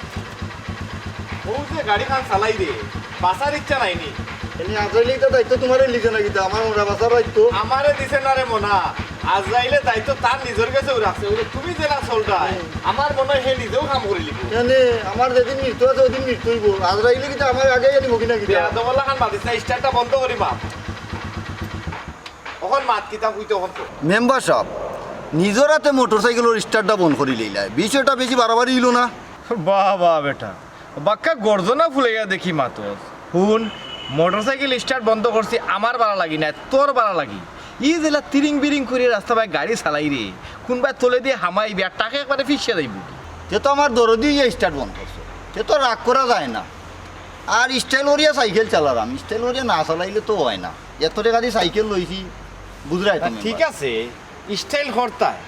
ও যে গাড়িখান চালাই রে, বাঁচার ইচ্ছা নাই নি। এনে আজরাইলে ইতা দায়িত্ব তুমারে লিছে না কিতা? আমার মরা বাঁচার দায়িত্ব। আমারে দিছে না রে মনা। আজরাইলে দায়িত্ব তার নিজর গেছেউ রাখছে। অইলে তুমি যেলা চলরায়, হুম। আমার মনে অয় হে নিজেউ কাম করিলিবো। এনে আমার যেদিন মৃত্যু আছে, ওইদিন মৃত্যু অইবো। আজরাইলে কিতা আমার আগে আনিবো কিনা কিতা? বেয়াদবর লাখান মাতিস না, স্টার্টটা বন্ধ করি মাত। অখন মাত কিতা কইতে অখন তো। মেম্বার সাব, নিজর আতে মোটরসাইকেলর স্টার্টটা বন্ধ করি লইলায়। বিষয়টা বেশি বাড়াবাড়ি অইলো না? বাহ, বাহ বেটা, বাক্কা গর্দনা ফুলাইয়া দেখি মাতস। হুন, মোটরসাইকেল স্টার্ট বন্ধ করছি আমার বালা লাগি নায়, তোর বালা লাগি। ই যেলা তিরিং বিরিং করি রাস্তা বায় গাড়ি চালাই রে, কুনবায় তলেদি হামাইবি আর টাকা একবারে ফিসা যাইবো। তে তো আমার দরদি অইয়া স্টার্ট বন্ধ করছে, তে তো রাগ করা যায় না। আর স্টাইল করিয়া সাইকেল চালারাম, স্টাইল করিয়া না চালাইলে তো অয় না। এত টেকা দি সাইকেল লইছি, বুঝরায় না, তুমি ঠিক এবার। আছে, স্টাইল করতায়,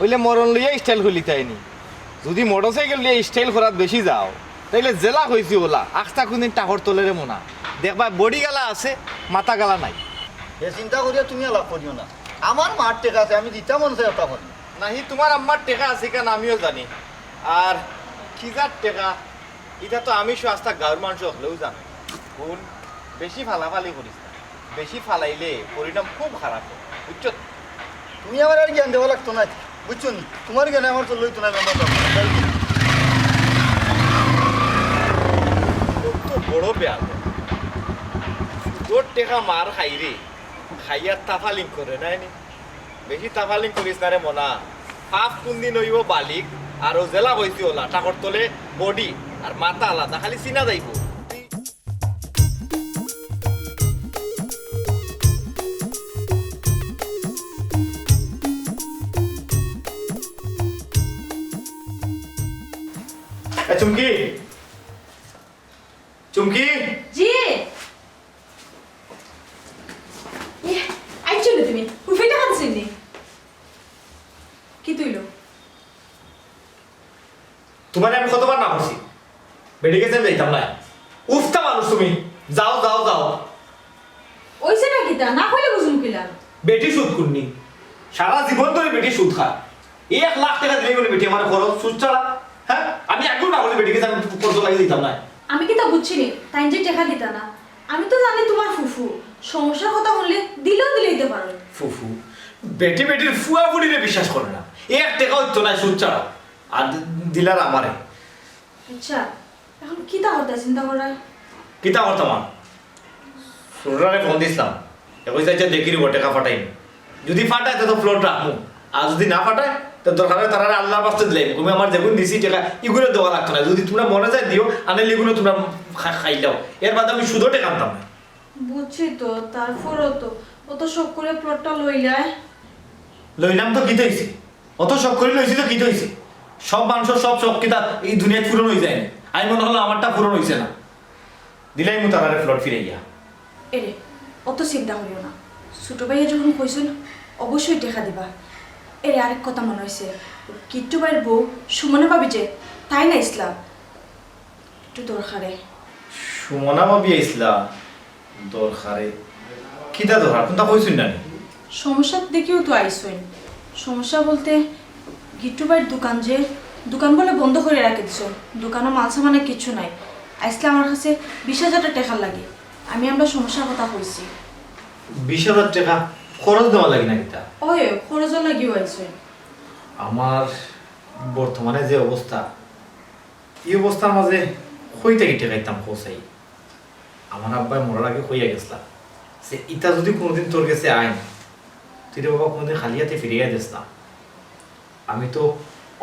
অইলে মরণ লইয়া স্টাইল করিলিতায় নি। যুদি মোটরসাইকেল লইয়া স্টাইল করাত বেশি যাও, তাইলে যেলা কইছি ওলা, আখতা কুনদিন টাকর তলে রে মনা। দেখবায় বডি গালা আছে, মাথা গালা নাই। হে চিন্তা করিয়া তুমি আলাপ করিও না। আমার মার টেকা আছে, আমি দিতাম মন চায় ওটা করি। নাহি, তুমার আম্মার টেকা আছে কেন আমিও জানি। আর কি যার টেকা, ইটা তো আমি সহ আস্তা গাঁওর মানষে হকলেউ জানে। হুন, বেশি ফালাফালি করিস না। বেশি ফালাইলে পরিণাম খুব খারাপ অয়, বুঝছো? তুমি আমারে আর জ্ঞান দেওয়া লাগতো না, বুঝছো নি? তুমার জ্ঞানে আমার চললে অইতো না, মেম্বার সাব। কত বড় বেয়াদব। সুদর টেকা মার খাই রে, খাইয়া তাফালিং করে, নায় নি? বেশি তাফালিং করিস না রে মনা। পাপ কুনদিন অইবো বালিক, আর ও যেলা কইছি ওলা, টাকর তলে বডি আর মাথা আলাদা, খালি চিনা যাইবো। এ চুমকি, চুমকি। জি। এ, আইছো নি তুমি? উফিটা কানছিনি? কিতা অইলো? তুমারে আমি কতবার না করছি, বেটি গেছে যাইতাম না। উফতা মানুষ তুমি, যাও, যাও, যাও। অইছে না কিতা? না কইলে বুঝমু কিলা? বেটি সুদ কুরনি? সারা জীবন ধরি বেটি সুদ খায়। এক লাখ টেকা দিলে বলে বেটি আমারে খরচ, সুদ ছাড়া। হ্যাঁ? আমি একদম না বলি বেটি গেছে আমি কত লাগি দিতাম না। আমি কিতা বুঝছি নি? তাইন যে টেকা দিতা না। আমি তো জানি তুমার ফুফু। সমস্যার কথা হুনলে দিলেও দিলাইতা পারো। ফুফু? বেটি বেটির ফুয়া ফুড়িরে বিশ্বাস করে না। এক টেকা অইতো না সুদ ছাড়া। আর দি-, দিলার আমারে। আচ্ছা, এখন কিতা করতা চিন্তা করায়? কিতা করতাম আর? ছোটরারে ফোন দিছলাম। এ কইছে, "আচ্ছা, দেখি রে, টেকা ফাটাইমু।" যুদি ফাটায়, তে তো প্লট রাখমু। আর যুদি না ফাটায়, তে দরকার অয় তারারে আল্লার ওয়াস্তে দিলাইমু। তুমি আমার যেগুন দিছি টেকা, ইগুন দেওয়া লাগতো না। যুদি তুমরা মনে চায় দিও, আনাইলে ইগুন তুমরা খা-, খাইলাও। এর বাদে আমি সুদো টেকা আনতাম না। বুঝছি তো, তারপরও তো অত শখ করি প্লটটা লইলায়? লইলাম তো কিতা অইছে? অত শখ করি লইছি তো কিতা অইছে? সব মানষর সব শখ কিতা ই দুনিয়াত পূরণ অইযায়নি? আমি মনে করলাম আমারটা পূরণ অইছে না। দিলাইমু তারারে প্লট ফিরাইয়া। এরে, অত চিন্তা করিও না। ছোট ভাইয়ে যখন কইছইন, অবশ্যই টেকা দিবা। এরে, আরেক কথা মনো অইছে, গিট্টু ভাইর বউ সুমনা ভাবি যে, তাইন আইছলা একটু দরকারে। সুমনা ভাবি আইছলা দরকারে? কিতা দরকার? কুন্তা কইছইন না নি? সমস্যা দেখিউ তো আইছইন। সমস্যা বলতে, গিট্টু ভাইর দোকান যে, দোকান বলে বন্ধ করি রাখি দিছইন, দোকানো মাল সামানে কিচ্ছু নাই। আইছলা আমার কাছে বিশ হাজার টেকার লাগি। আমি আমরার সমস্যার কথা কইছি। বিশ হাজার টেকা খরচ দেওয়ার লাগি না কিতা? অয়, খরচর লাগিউ আইছইন। আমার বর্তমানে যে অবস্থা, ই অবস্থার মাঝে কই থাকি টেকা দিতাম কও চাই? আমার আব্বায় মরার আগে কইয়া গেছলা যে, "ইতা যুদি কুনুদিন তোর গেছে আইন, তুই রে বাবা কুনুদিন খালি আতে ফিরাইয়া দেস না।" আমি তো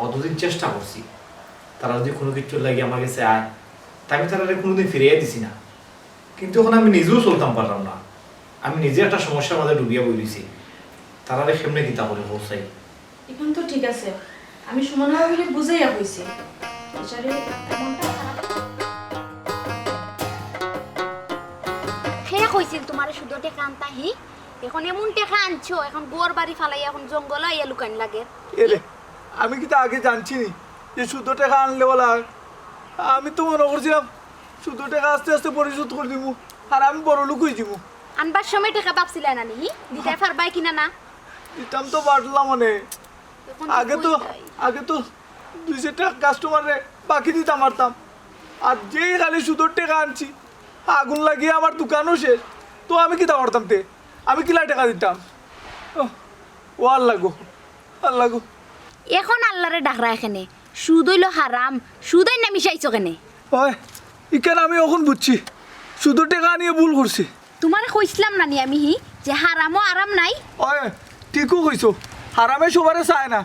অতদিন চেষ্টা করছি, তারা যুদি কুনু কিচ্ছুর লাগি আমার গেছে আয়, তে আমি তারারে কুনুদিন ফিরাইয়া দিছি না। কিন্তু অখন আমি নিজেউ চলতাম পাররাম না, আমি নিজে একটা সমস্যার মাঝে ডুবিয়া বই রইছি। তারারে কেমনে কিতা করি কও চাই? অখন তো ঠিক আছে, আমি সুমনা ভাবিরে বুঝাইয়া কইছি। বেচারি মনটা খারাপ। কে কইছিল তুমারে সুদর টেকা আনতা হি? অখন এমন টেকা আনছো, অখন ঘর বাড়ি ফালাইয়া অখন জঙ্গলো আইয়া লুকাইন লাগে। এরে, আমি কিতা আগে জানছি নি যে সুদর টেকা আনলে বালা অয়? আমি তো মনো করছিলাম সুদর টেকা আস্তে আস্তে পরিশোধ করি দিমু, আর আমি বড় লোক অই যিমু। আনবার সময় টেকা ভাবছিলায় না নি, হি? দিতায় পারবায় কিনা না? দিতাম তো পারলাম অনে। অখন তো আগে তো, কই যাই? আগে তো দুই চাইরটা কাস্টমাররে বাকি দিতাম পারতাম, আর যেই খালি সুদর টেকা আনছি, আগুন লাগিয়া আমার দোকানও শেষ। তো আমি কিতা করতাম তে? আমি কিলা টেকা দিতাম? ওহ, ও আল্লাহ গো, আল্লাহ গো। অখন আল্লারে ডাকরায় কেনে? সুদ অইলো হারাম, সুদ অইন না মিশাইছো কেনে? অয়, ইখান আমি অখন বুঝছি, সুদর টেকা আনিয়া ভুল করছি। তুমারে কইছলাম না নি আমি হি যে হারামো আরাম নাই? অয়, ঠিকউ কইছো, হারামে সবারে চায় না।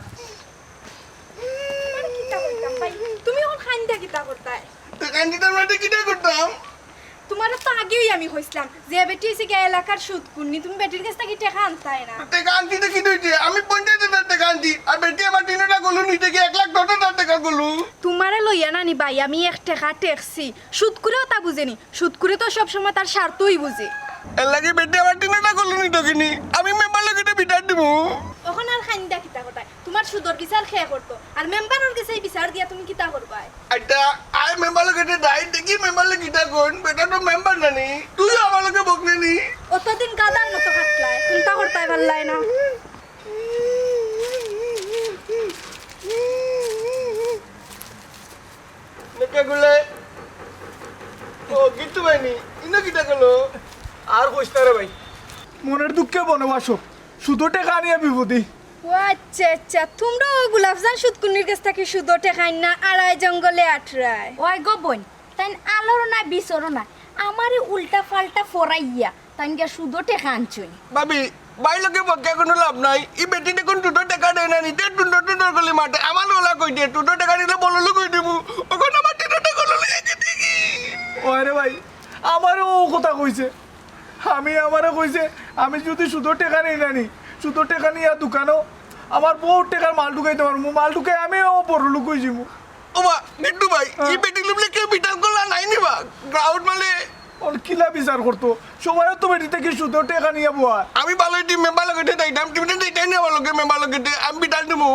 তুমারে কিতা কইতাম ভাই, তুমি অখন কাইন্দা কিতা করতায়? তে কাইন্দিতাম না, তে কিতা করতাম? তুমারে তো আগেউ আমি কইছলাম যে বেটি অইছে গিয়া এলাকার সুদখুরনি, তুমি বেটির গেছ থাকি টেকা আনতায় না। টেকা আনছি তো কিতা অইছে? আমি পঞ্চাশ হাজার টেকা আনছি, আর বেটি আমার তিনটা গরু নিতে গিয়া এক লাখ দশ হাজার টেকা গরু। তুমারে লইয়া না নি ভাই, আমি এক টেকা ঠেকছি, সুদখুরে অতা বুঝে নি, সুদখুরে তো সব সময় তার স্বার্থই বুঝে। এরলাগি বেটি আমার তিনটা গরু নিতো কিনি, আমি মেম্বার লগে ইটা বিচার দিমু। অখন আর কাইন্দা কিতা করতায়? তুমার সুদর বিচার কে করতো? আর মেম্বারর গেছে ই বিচার দিয়া তুমি কিতা করবায়? আচ্ছা, আয় মেম্বার লগে যাই, দেখি মেম্বার লগে কিতা কইন, বেটা তো মেম্বার না নি, তুইও আমার লগে বকলে নি। অতদিন গাধার মতো খাটলায়, কুন্তা করতায় পারলায় না। নেকে গুলে। ও, গিট্টু ভাই নি, ইনো কিতা করলো? আর কইস না রে ভাই। মনের দুঃখে বনবাসো, সুদর টেকা আনিয়া বিপদি। ও আচ্ছা, আচ্ছা, তুমরা অউ গোলাপজান সুদখুরনির গেছ থাকি সুদর টেকা আইন্না, আড়ায় জঙ্গলে আটরায়। ওই গো বইন, তাইন আলোরও না, বিচরও না, আমারে উল্টা পাল্টা ফরাইয়া তাইন গিয়া সুদর টেকা আনছইন। ভাবি, ভাইর লগে বকিয়া কুনু লাভ নাই। ই বেটি দেখুন সুদর টেকা দেয় না নি, তে টুনটুন টুনটুন করি মাতে। আমার ওলা কই দে, সুদর টেকা দিলে বড় লোক অই দিমু। অখন আমার টেকা টেকা লইয়া গেছে কি? ওই রে ভাই, আমারে অউ কথা কইছে। আমি, আমারে কইছে, আমি যুদি সুদর টেকা নেই না নি, সুদর টেকা নিয়া দোকানো আমার বউত টেকার মাল ঢুকাইতাম পারমু, মাল ঢুকাই আমিও বড় লোক অই যিমু। ওবা, গিট্টু ভাই, ই হ্যাঁ। বেটি লুবলে কেউ বিচার করলা নাই নি বা? গ্রাউন্ড মালে। অন কিলা বিচার করতো? সবাই তো বেটি থাকি সুদর টেকা নিয়া বওয়া। আমি ভালোই টিম মেম্বার লগে যাইতাম, টিমটা যাইতাই না আমার লগে, মেম্বার লগে, আমি বিচার দিমু।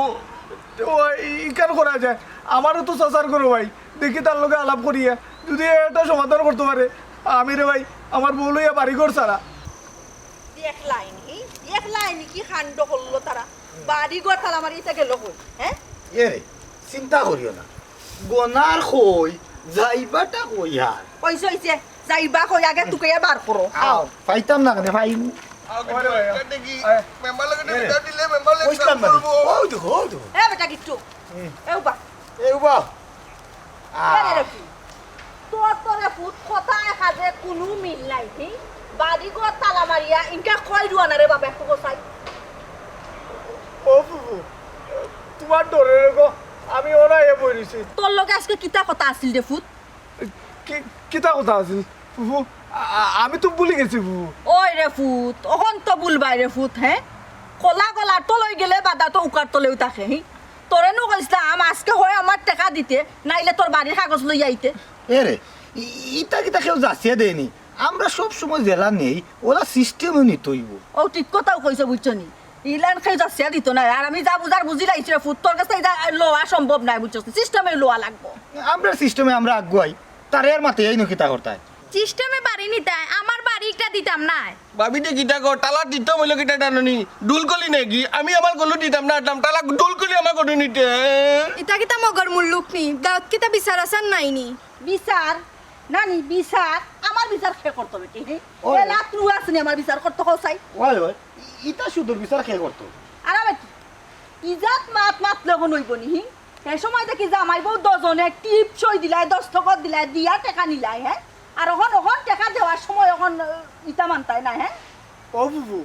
ও, ই-, ইখান করা যায়। আমারও তো চাচার ঘরো ভাই। দেখি তার লগে আলাপ করিয়া। যুদি এটা সমাধান করতো পারে, আমি রে ভাই, আমার বউ লইয়া বাড়ি ঘর ছাড়া। দেখলায়নি, দেখলায়নি কি কাণ্ড করলো তারা? বাড়ি ঘর তালা মারি ইতা গেল কই, হ্যাঁ? এ রে, চিন্তা করিও না। গনার কই, যাইবাটা কই আর? কইছে, কইছে, যাইবা কই, আগে তুকাইয়া বার করো। আও, পাইতাম না কেনে, পাইমু। আও, আরে ভাই, দেখি, আয়। মেম্বার লগে এ রে। বিচার দিলে মেম্বার লগে কইছিলাম না। করবো। অউ দেখো, অউ দেখো। এ বেটা গিট্টু, হুম। এ উবা। এ উবা। এ রে, আহ। রে ফুত। তোর, তোর রে ফুত, কথায় কাজে কুনু মিল নাই, হি? বাড়ি ঘর তালা মারিয়া, ইনকা কই রুয়ানা রে বাবা, একটু গোসাই। ও ফুফু, তুমার ডরে রে গো, আমি অনাইয়া বই রইছি। তোর লগে আজকে কিতা কথা আছিল রে ফুত? কি, কিতা কথা আছিল? ফুফু, আ-, আ-, আমি তো ভুলি গেছি ফুফু। ওই রে ফুত, অখন তো ভুলবায় রে ফুত, হে? কলা গলার তলই গেলে বাদা তো উকার তলেউ থাকে, হি? তোরে নু কইছলাম, আজকে হয় আমার টেকা দিতে, নাইলে তোর বাড়ির কাগজ লইয়া আইতে। এরে, ই-, ইতা কিতা কেউ যাচিয়া দেয়নি? আমরা সব সময় যেলা নেই, অলা সিস্টেমে নিতে অইবো। ও ঠিক কথাউ কইছো, বুঝছো নি? ইলান কেউ যাচিয়া দিতো নায়। আর আমি যা বুঝার বুঝিলাইছি রে ফুত, তোর গেছে ইতা লওয়া সম্ভব নায়, বুঝছস নি? সিস্টেমে লওয়া লাগবো। আমরা সিস্টেমে আমরা আগুয়াই, তারে আর মাতিয়াইনো কিতা করতায়? সিস্টেমে বাড়ি নিতায়, আমার বাড়ি একটা দিতাম নায়। ভাবিতে কিতা কর, তালা দিতাম অইলো কিতা জানো নি? ঢুলকলি নাকি? আমি আমার গলু দিতাম না, আটলাম তালা ঢুলকলি আমার গলু নিতে। ইতা কিতা মগর মুল্লুক নি? গাঁওত কিতা বিচার আচার নাই নি? বিচার? নানি বিচার? আমার বিচার কে করতো বেটি, হে? ওই। এলা তুই আছনি আমার বিচার করতো, কও চাই। ওই, ওই, ইতা সুদূর বিচার কে করতো? আর বেটি, ইজাত মাত মাতলে অখন অইবো নি, হি? হে সময় দেখি জামাই বউ দুজনে টিপ সই দিলায়, দস্তখত দিলায়, দিয়া টেকা নিলায়, হে? আর অখন, অখন টেকা দেওয়ার সময় অখন, আহ, ইতা মানতায় না, হে? ও ফুফু,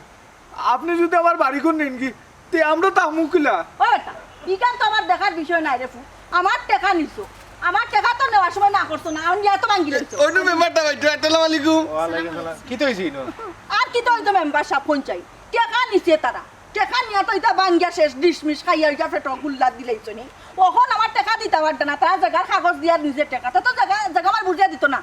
আপনি যদি আমার বাড়ি ঘর নেন কি, তে আমরা থাকমু কিলা? ও বেটা, ইখান তো আমার দেখার বিষয় নায় রে ফুত। আমার টেকা নিছো, আমার টেকা তো নেওয়ার সময় না করছো না, আর নিয়া তো ভাঙ্গি লইছো। অনু মেম্বারটা ভাই, আসসালামু আলাইকুম। ওয়ালাইকুম সালাম। কিতা অইছে ইনো? আর কিতা অইতো মেম্বার সাব পঞ্চায়েত? টেকা নিছে তারা, টেকা নিয়া তো ইতা ভাঙ্গিয়া শেষ, ডিশমিশ খাইয়া ইটা পেটো গুল্লা দিলাইছো নি। অখন আমার টেকা দিতা পারতা না, তারা জাগার কাগজ দিয়া নিজে টেকা, তা তো জাগা, জাগা আমার বুঝিয়া দিতো না।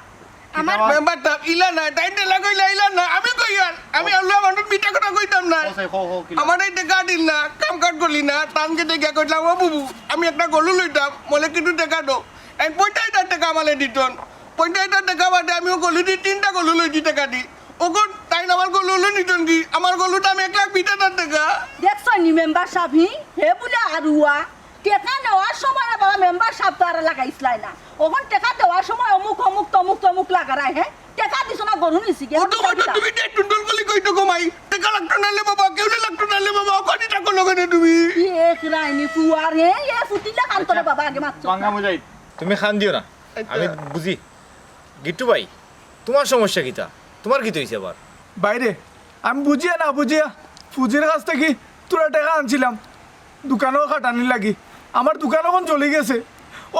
আমার কিতা বা? মেম্বারটা ইলা না, তাই টেলা কইলা ইলা না, আমি কই আর, আমি আল্লাহ মানুষ মিঠা কথা কইতাম না। ও সাই, কও, কও, কিলা? আমার এই টেকা দিল না, কাম কাজ করলি না, তানকে দেখে কইলাম, "ও বুবু, আমি একটা গলু লইতাম, মলে কিছু টেকা দাও।" এই পঞ্চাশ হাজার টেকা আমালে দিতন, পঞ্চাশ হাজার টেকা বাদে আমি ও গলু দি তিনটা গলু লইছি টেকা দি। অখন তাইন আমার গলু লই নিতন কি? আমার গলুর দাম এক লাখ বিশ হাজার টেকা। দেখছো নি মেম্বার সাব, হি? হে বুলে আরুয়া। টেকা নেওয়ার সময় রে বাবা মেম্বার সাব তো আর লাগাইছলাই না। অখন টেকা দেওয়ার সময় অমুক, অমুক, তমুক, তমুক লাগারায়, হে? টেকা দিছো না, গরু নিছি গি? ও তো কইতো তুমি যে টুনটুল কলি কইতো কমাই। টেকা লাগতো নালে বাবা, কেউ লাগতো নালে বাবা, ওখানে টাকা লগে নে তুমি। ই এক রাইনি ফুয়ার, হে? এ ফুটিলে কান তোরে বাবা আগে মারছো। বাঙ্গা মুজাহিদ, তুমি কান দিও না, আমি বুঝি। গিট্টু ভাই, তুমার সমস্যা কিতা? তুমার কিতা অইছে আবার? বাইরে, আমি বুঝিয়া না বুঝিয়া ফুজির কাছ থাকি থুড়া টেকা আনছিলাম দোকানো খাটানির লাগি। আমার দোকান অখন চলি গেছে,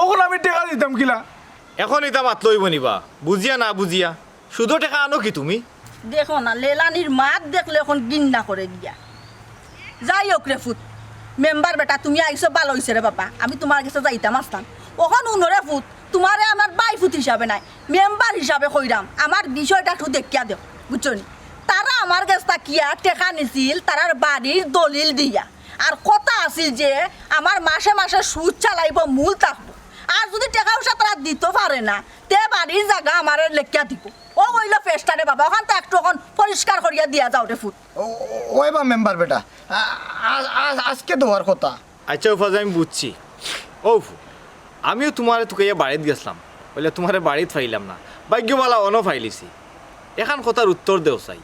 অখন আমি টেকা দিতাম কিলা? অখন ইতা মাতলে অইবো নি বা? বুঝিয়া না বুঝিয়া সুদো টেকা আনো কি তুমি? দেখো না, লেলানির মাত দেখলে অখন ঘিন্না করে গিয়া। যাই হোক রে ফুত, মেম্বার বেটা, তুমি আইছো ভালা অইছে রে বাবা, আমি তুমার গেছে যাইতাম আছলাম। অখন হুনো রে ফুত, তুমারে আমার ভাই ফুত হিসাবে নায়, মেম্বার হিসাবে কইরাম, আমার বিষয়টা একটু দেখিয়া দেও, বুঝছো নি? তারা আমার গেছ থাকিয়া টেকা নিছিল, তারার বাড়ির দলিল দিয়া, আর কথা আছিল যে আমার মাসে মাসে সুদ চালাইবো, মূল থাকবো, আর যদি টেকা পয়সা তারা দিতো পারে না, তে বাড়ির জাগা আমারে লেখিয়া দিবো। ও অইলো ফেসটা রে বাবা, অখান তো একটু অখন পরিষ্কার করিয়া দিয়া যাও রে ফুত। ও, ও, ওই বা মেম্বার বেটা, আ-, আ-, আ-, আজকে দেওয়ার কথা। আচ্ছা উফাজ, আমি বুঝছি। ও ফু, আমিও তুমারে তুকাইয়া বাড়িত গেছলাম, অইলে তুমারে বাড়িত পাইলাম না, ভাগ্য ভালা অনো পাইলিছি। এখান কথার উত্তর দেও চাই।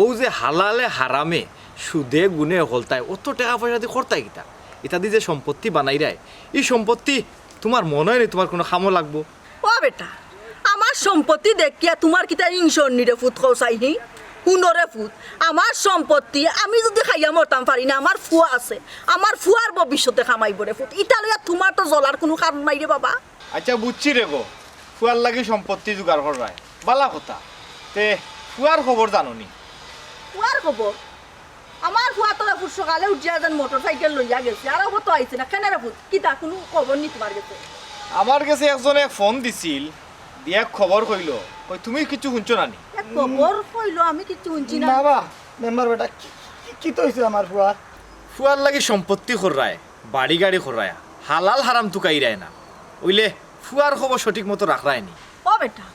ও যে হালালে হারামে, সুদে গুনে হকলতায় অত টেকা পয়সা দি করতায় কিতা? ইতা দি যে সম্পত্তি বানাইরায়, ই সম্পত্তি তুমার মনো অয় নি তুমার কুনু কামো লাগবো? ও বেটা, আমার সম্পত্তি দেখিয়া তুমার কিতা হিংসা অর নি রে ফুত, কও চাই হি? হুনো রে ফুত, আমার সম্পত্তি আমি যদি খাইয়া মরতাম পারি না, আমার ফুয়া আছে, আমার ফুয়ার ভবিষ্যতে কামাইবো রে ফুত। ইতা লইয়া তুমার তো জ্বলার কুনু কারণ নাই রে বাবা। আচ্ছা বুঝছি রে গো, ফুয়ার লাগি সম্পত্তি জোগাড় কররায়, ভালা কথা। তে ফুয়ার খবর জানো নি? ফুয়ার খবর? আমার ফুয়া তো রে ফুত সকালে উঠিয়া যেন মোটরসাইকেল লইয়া গেছে, আর অখনো তো আইছে না। কেনে রে ফুত, কিতা কুনু খবর নি তুমার গেছে? আমার গেছে একজনে ফোন দিছিল, দিয়া খবর কইলো, কই তুমি কিচ্ছু হুনছো না নি? এ খবর কইলো, আমি কিচ্ছু হুনছি না। না বা, মেম্বার বেটা, কি, কি, কিতা অইছে আমার ফুয়ার? ফুয়ার লাগি সম্পত্তি কররায়, বাড়ি গাড়ি কররায়, হালাল হারাম তুকাইরায় না, অইলে ফুয়ার খবর সঠিক মতো রাখরায় নি। ও বেটা,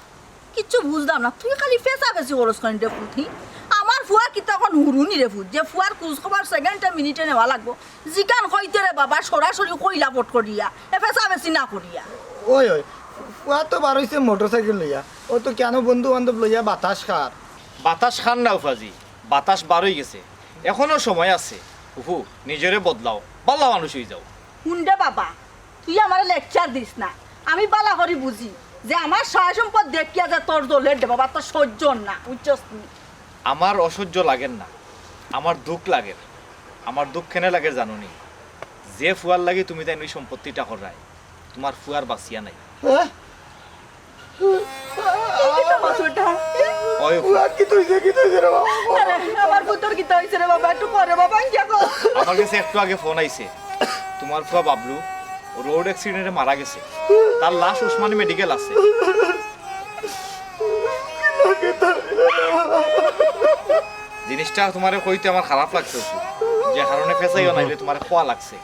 কিচ্ছু বুঝলাম না, তুই খালি ফেছাফেছি করস কেনে রে ফুত, হি? আমার ফুয়া কিতা অখন হুরু নি রে ফুত, যে ফুয়ার খোঁজ খবর সেকেন্ডে মিনিটে নেওয়া লাগবো? যেখান কইতে রে বাবা, সরাসরি কইলা পট করিয়া, এ ফেছাফেছি না করিয়া। ওই, ওই, ফুয়া তো বার অইছে মোটরসাইকেল লইয়া, ও তো কেনে বন্ধু বান্ধব লইয়া বাতাস খার। বাতাস খার না উফাজি, বাতাস বার অই গেছে, অখনো সময় আছে। উফু, নিজরে বদলাও, ভালা মানুষ অই যাও। হুন রে বাবা, তুই আমারে lecture দিস না। আমি ভালা করি বুঝি যে আমার সয় সম্পদ দেখিয়া যে তোর জ্বলের রে বাবা, তোর সহ্য অর না, বুঝছস নি? আমার অসহ্য লাগের না, আমার দুখ লাগের। আমার দুখ কেনে লাগের জানো নি? যে ফুয়ার লাগি তুমি তাইন অউ সম্পত্তিটা কররায়, তুমার ফুয়ার বাঁচিয়া নাই। হ্যাঁ? আমার ছোটা। ওই ফুয়া, কিতা অইছে, কিতা অইছে রে বাবা? আরে, আমার পুতর কিতা অইছে রে বাবা? একটু করে বাবা, ইয়া গো। আমার গেছে একটু আগে ফোন আইছে, তুমার ফুয়া বাবলু রোড অ্যাক্সিডেন্টে মারা গেছে। তার লাশ ওসমানী মেডিকেল আছে। জিনিসটা তুমারে কইতে আমার খারাপ লাগছে, যে কারণে ফেসাইও নাইলে তুমারে কওয়া লাগছে।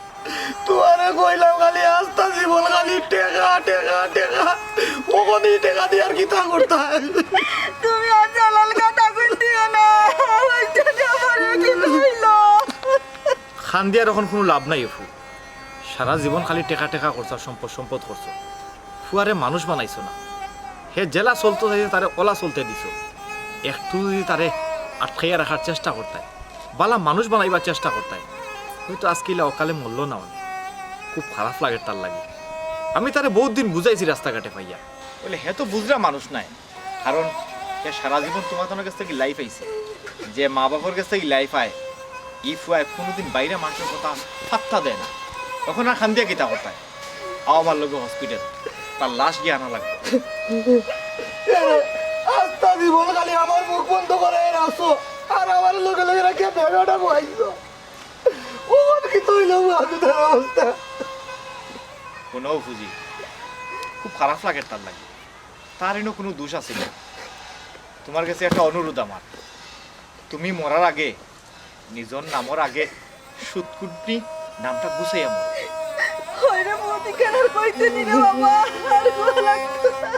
তুমারে কইলাম খালি আস্তা জীবন খালি টেকা, টেকা, টেকা। অখন ই টেকা দিয়া আর কিতা করতাম? তুমি আর জালাল কথা কইতিও না। ওই যে আমারে কি কইলো? কান্দিয়ার অখন কুনু লাভ নাই অপু। সারা জীবন খালি টেকা টেকা করছো, আর সম্পদ সম্পদ করছো। ফুয়ারে মানুষ বানাইছো না। হে যেলা চলতো চাইছে, তারে অলা চলতে দিছো। একটু যদি তারে আটকাইয়া রাখার চেষ্টা করতায়, বালা মানুষ বানাইবার চেষ্টা করতায়, হয়তো আজকে ইলা অকালে মরলো না অনে। খুব খারাপ লাগের তার লাগি। আমি তারে বউত দিন বুঝাইছি রাস্তাঘাটে পাইয়া। বলে, হে তো বুঝরা মানুষ নায়, কারণ হে সারা জীবন তুমার গেছ থাকি লাই পাইছে। যে মা বাপর গেছ থাকি লাই পায়, ই ফুয়ায় কুনুদিন বাইরা মানষর কথা পাত্তা দেয় না। অখন আর কান্দিয়া কিতা করতায়? আও আমার লগে হসপিটাল, তার লাশ গিয়া আনা লাগবো। এরে, আস্তা জীবন খালি আমার মুখ বন্ধ করাইয়া রাখছো, আর আমার লগে লগে রাখিয়া বেড়াটা বহাইছো। অখন কিতা অইলো, আমি তার অবস্থা? হুনো ফুজি, খুব খারাপ লাগের তার লাগি। তার ইনো কুনু দুষ আছিল না। তুমার গেছে একটা অনুরোধ আমার, তুমি মরার আগে, নিজর নামর আগে সুতকুটনি নামটা গুছাইয়া মরো। ওই রে, মতি কেন আর কইতে নি রে বাবা, আর ভালা লাগতো না।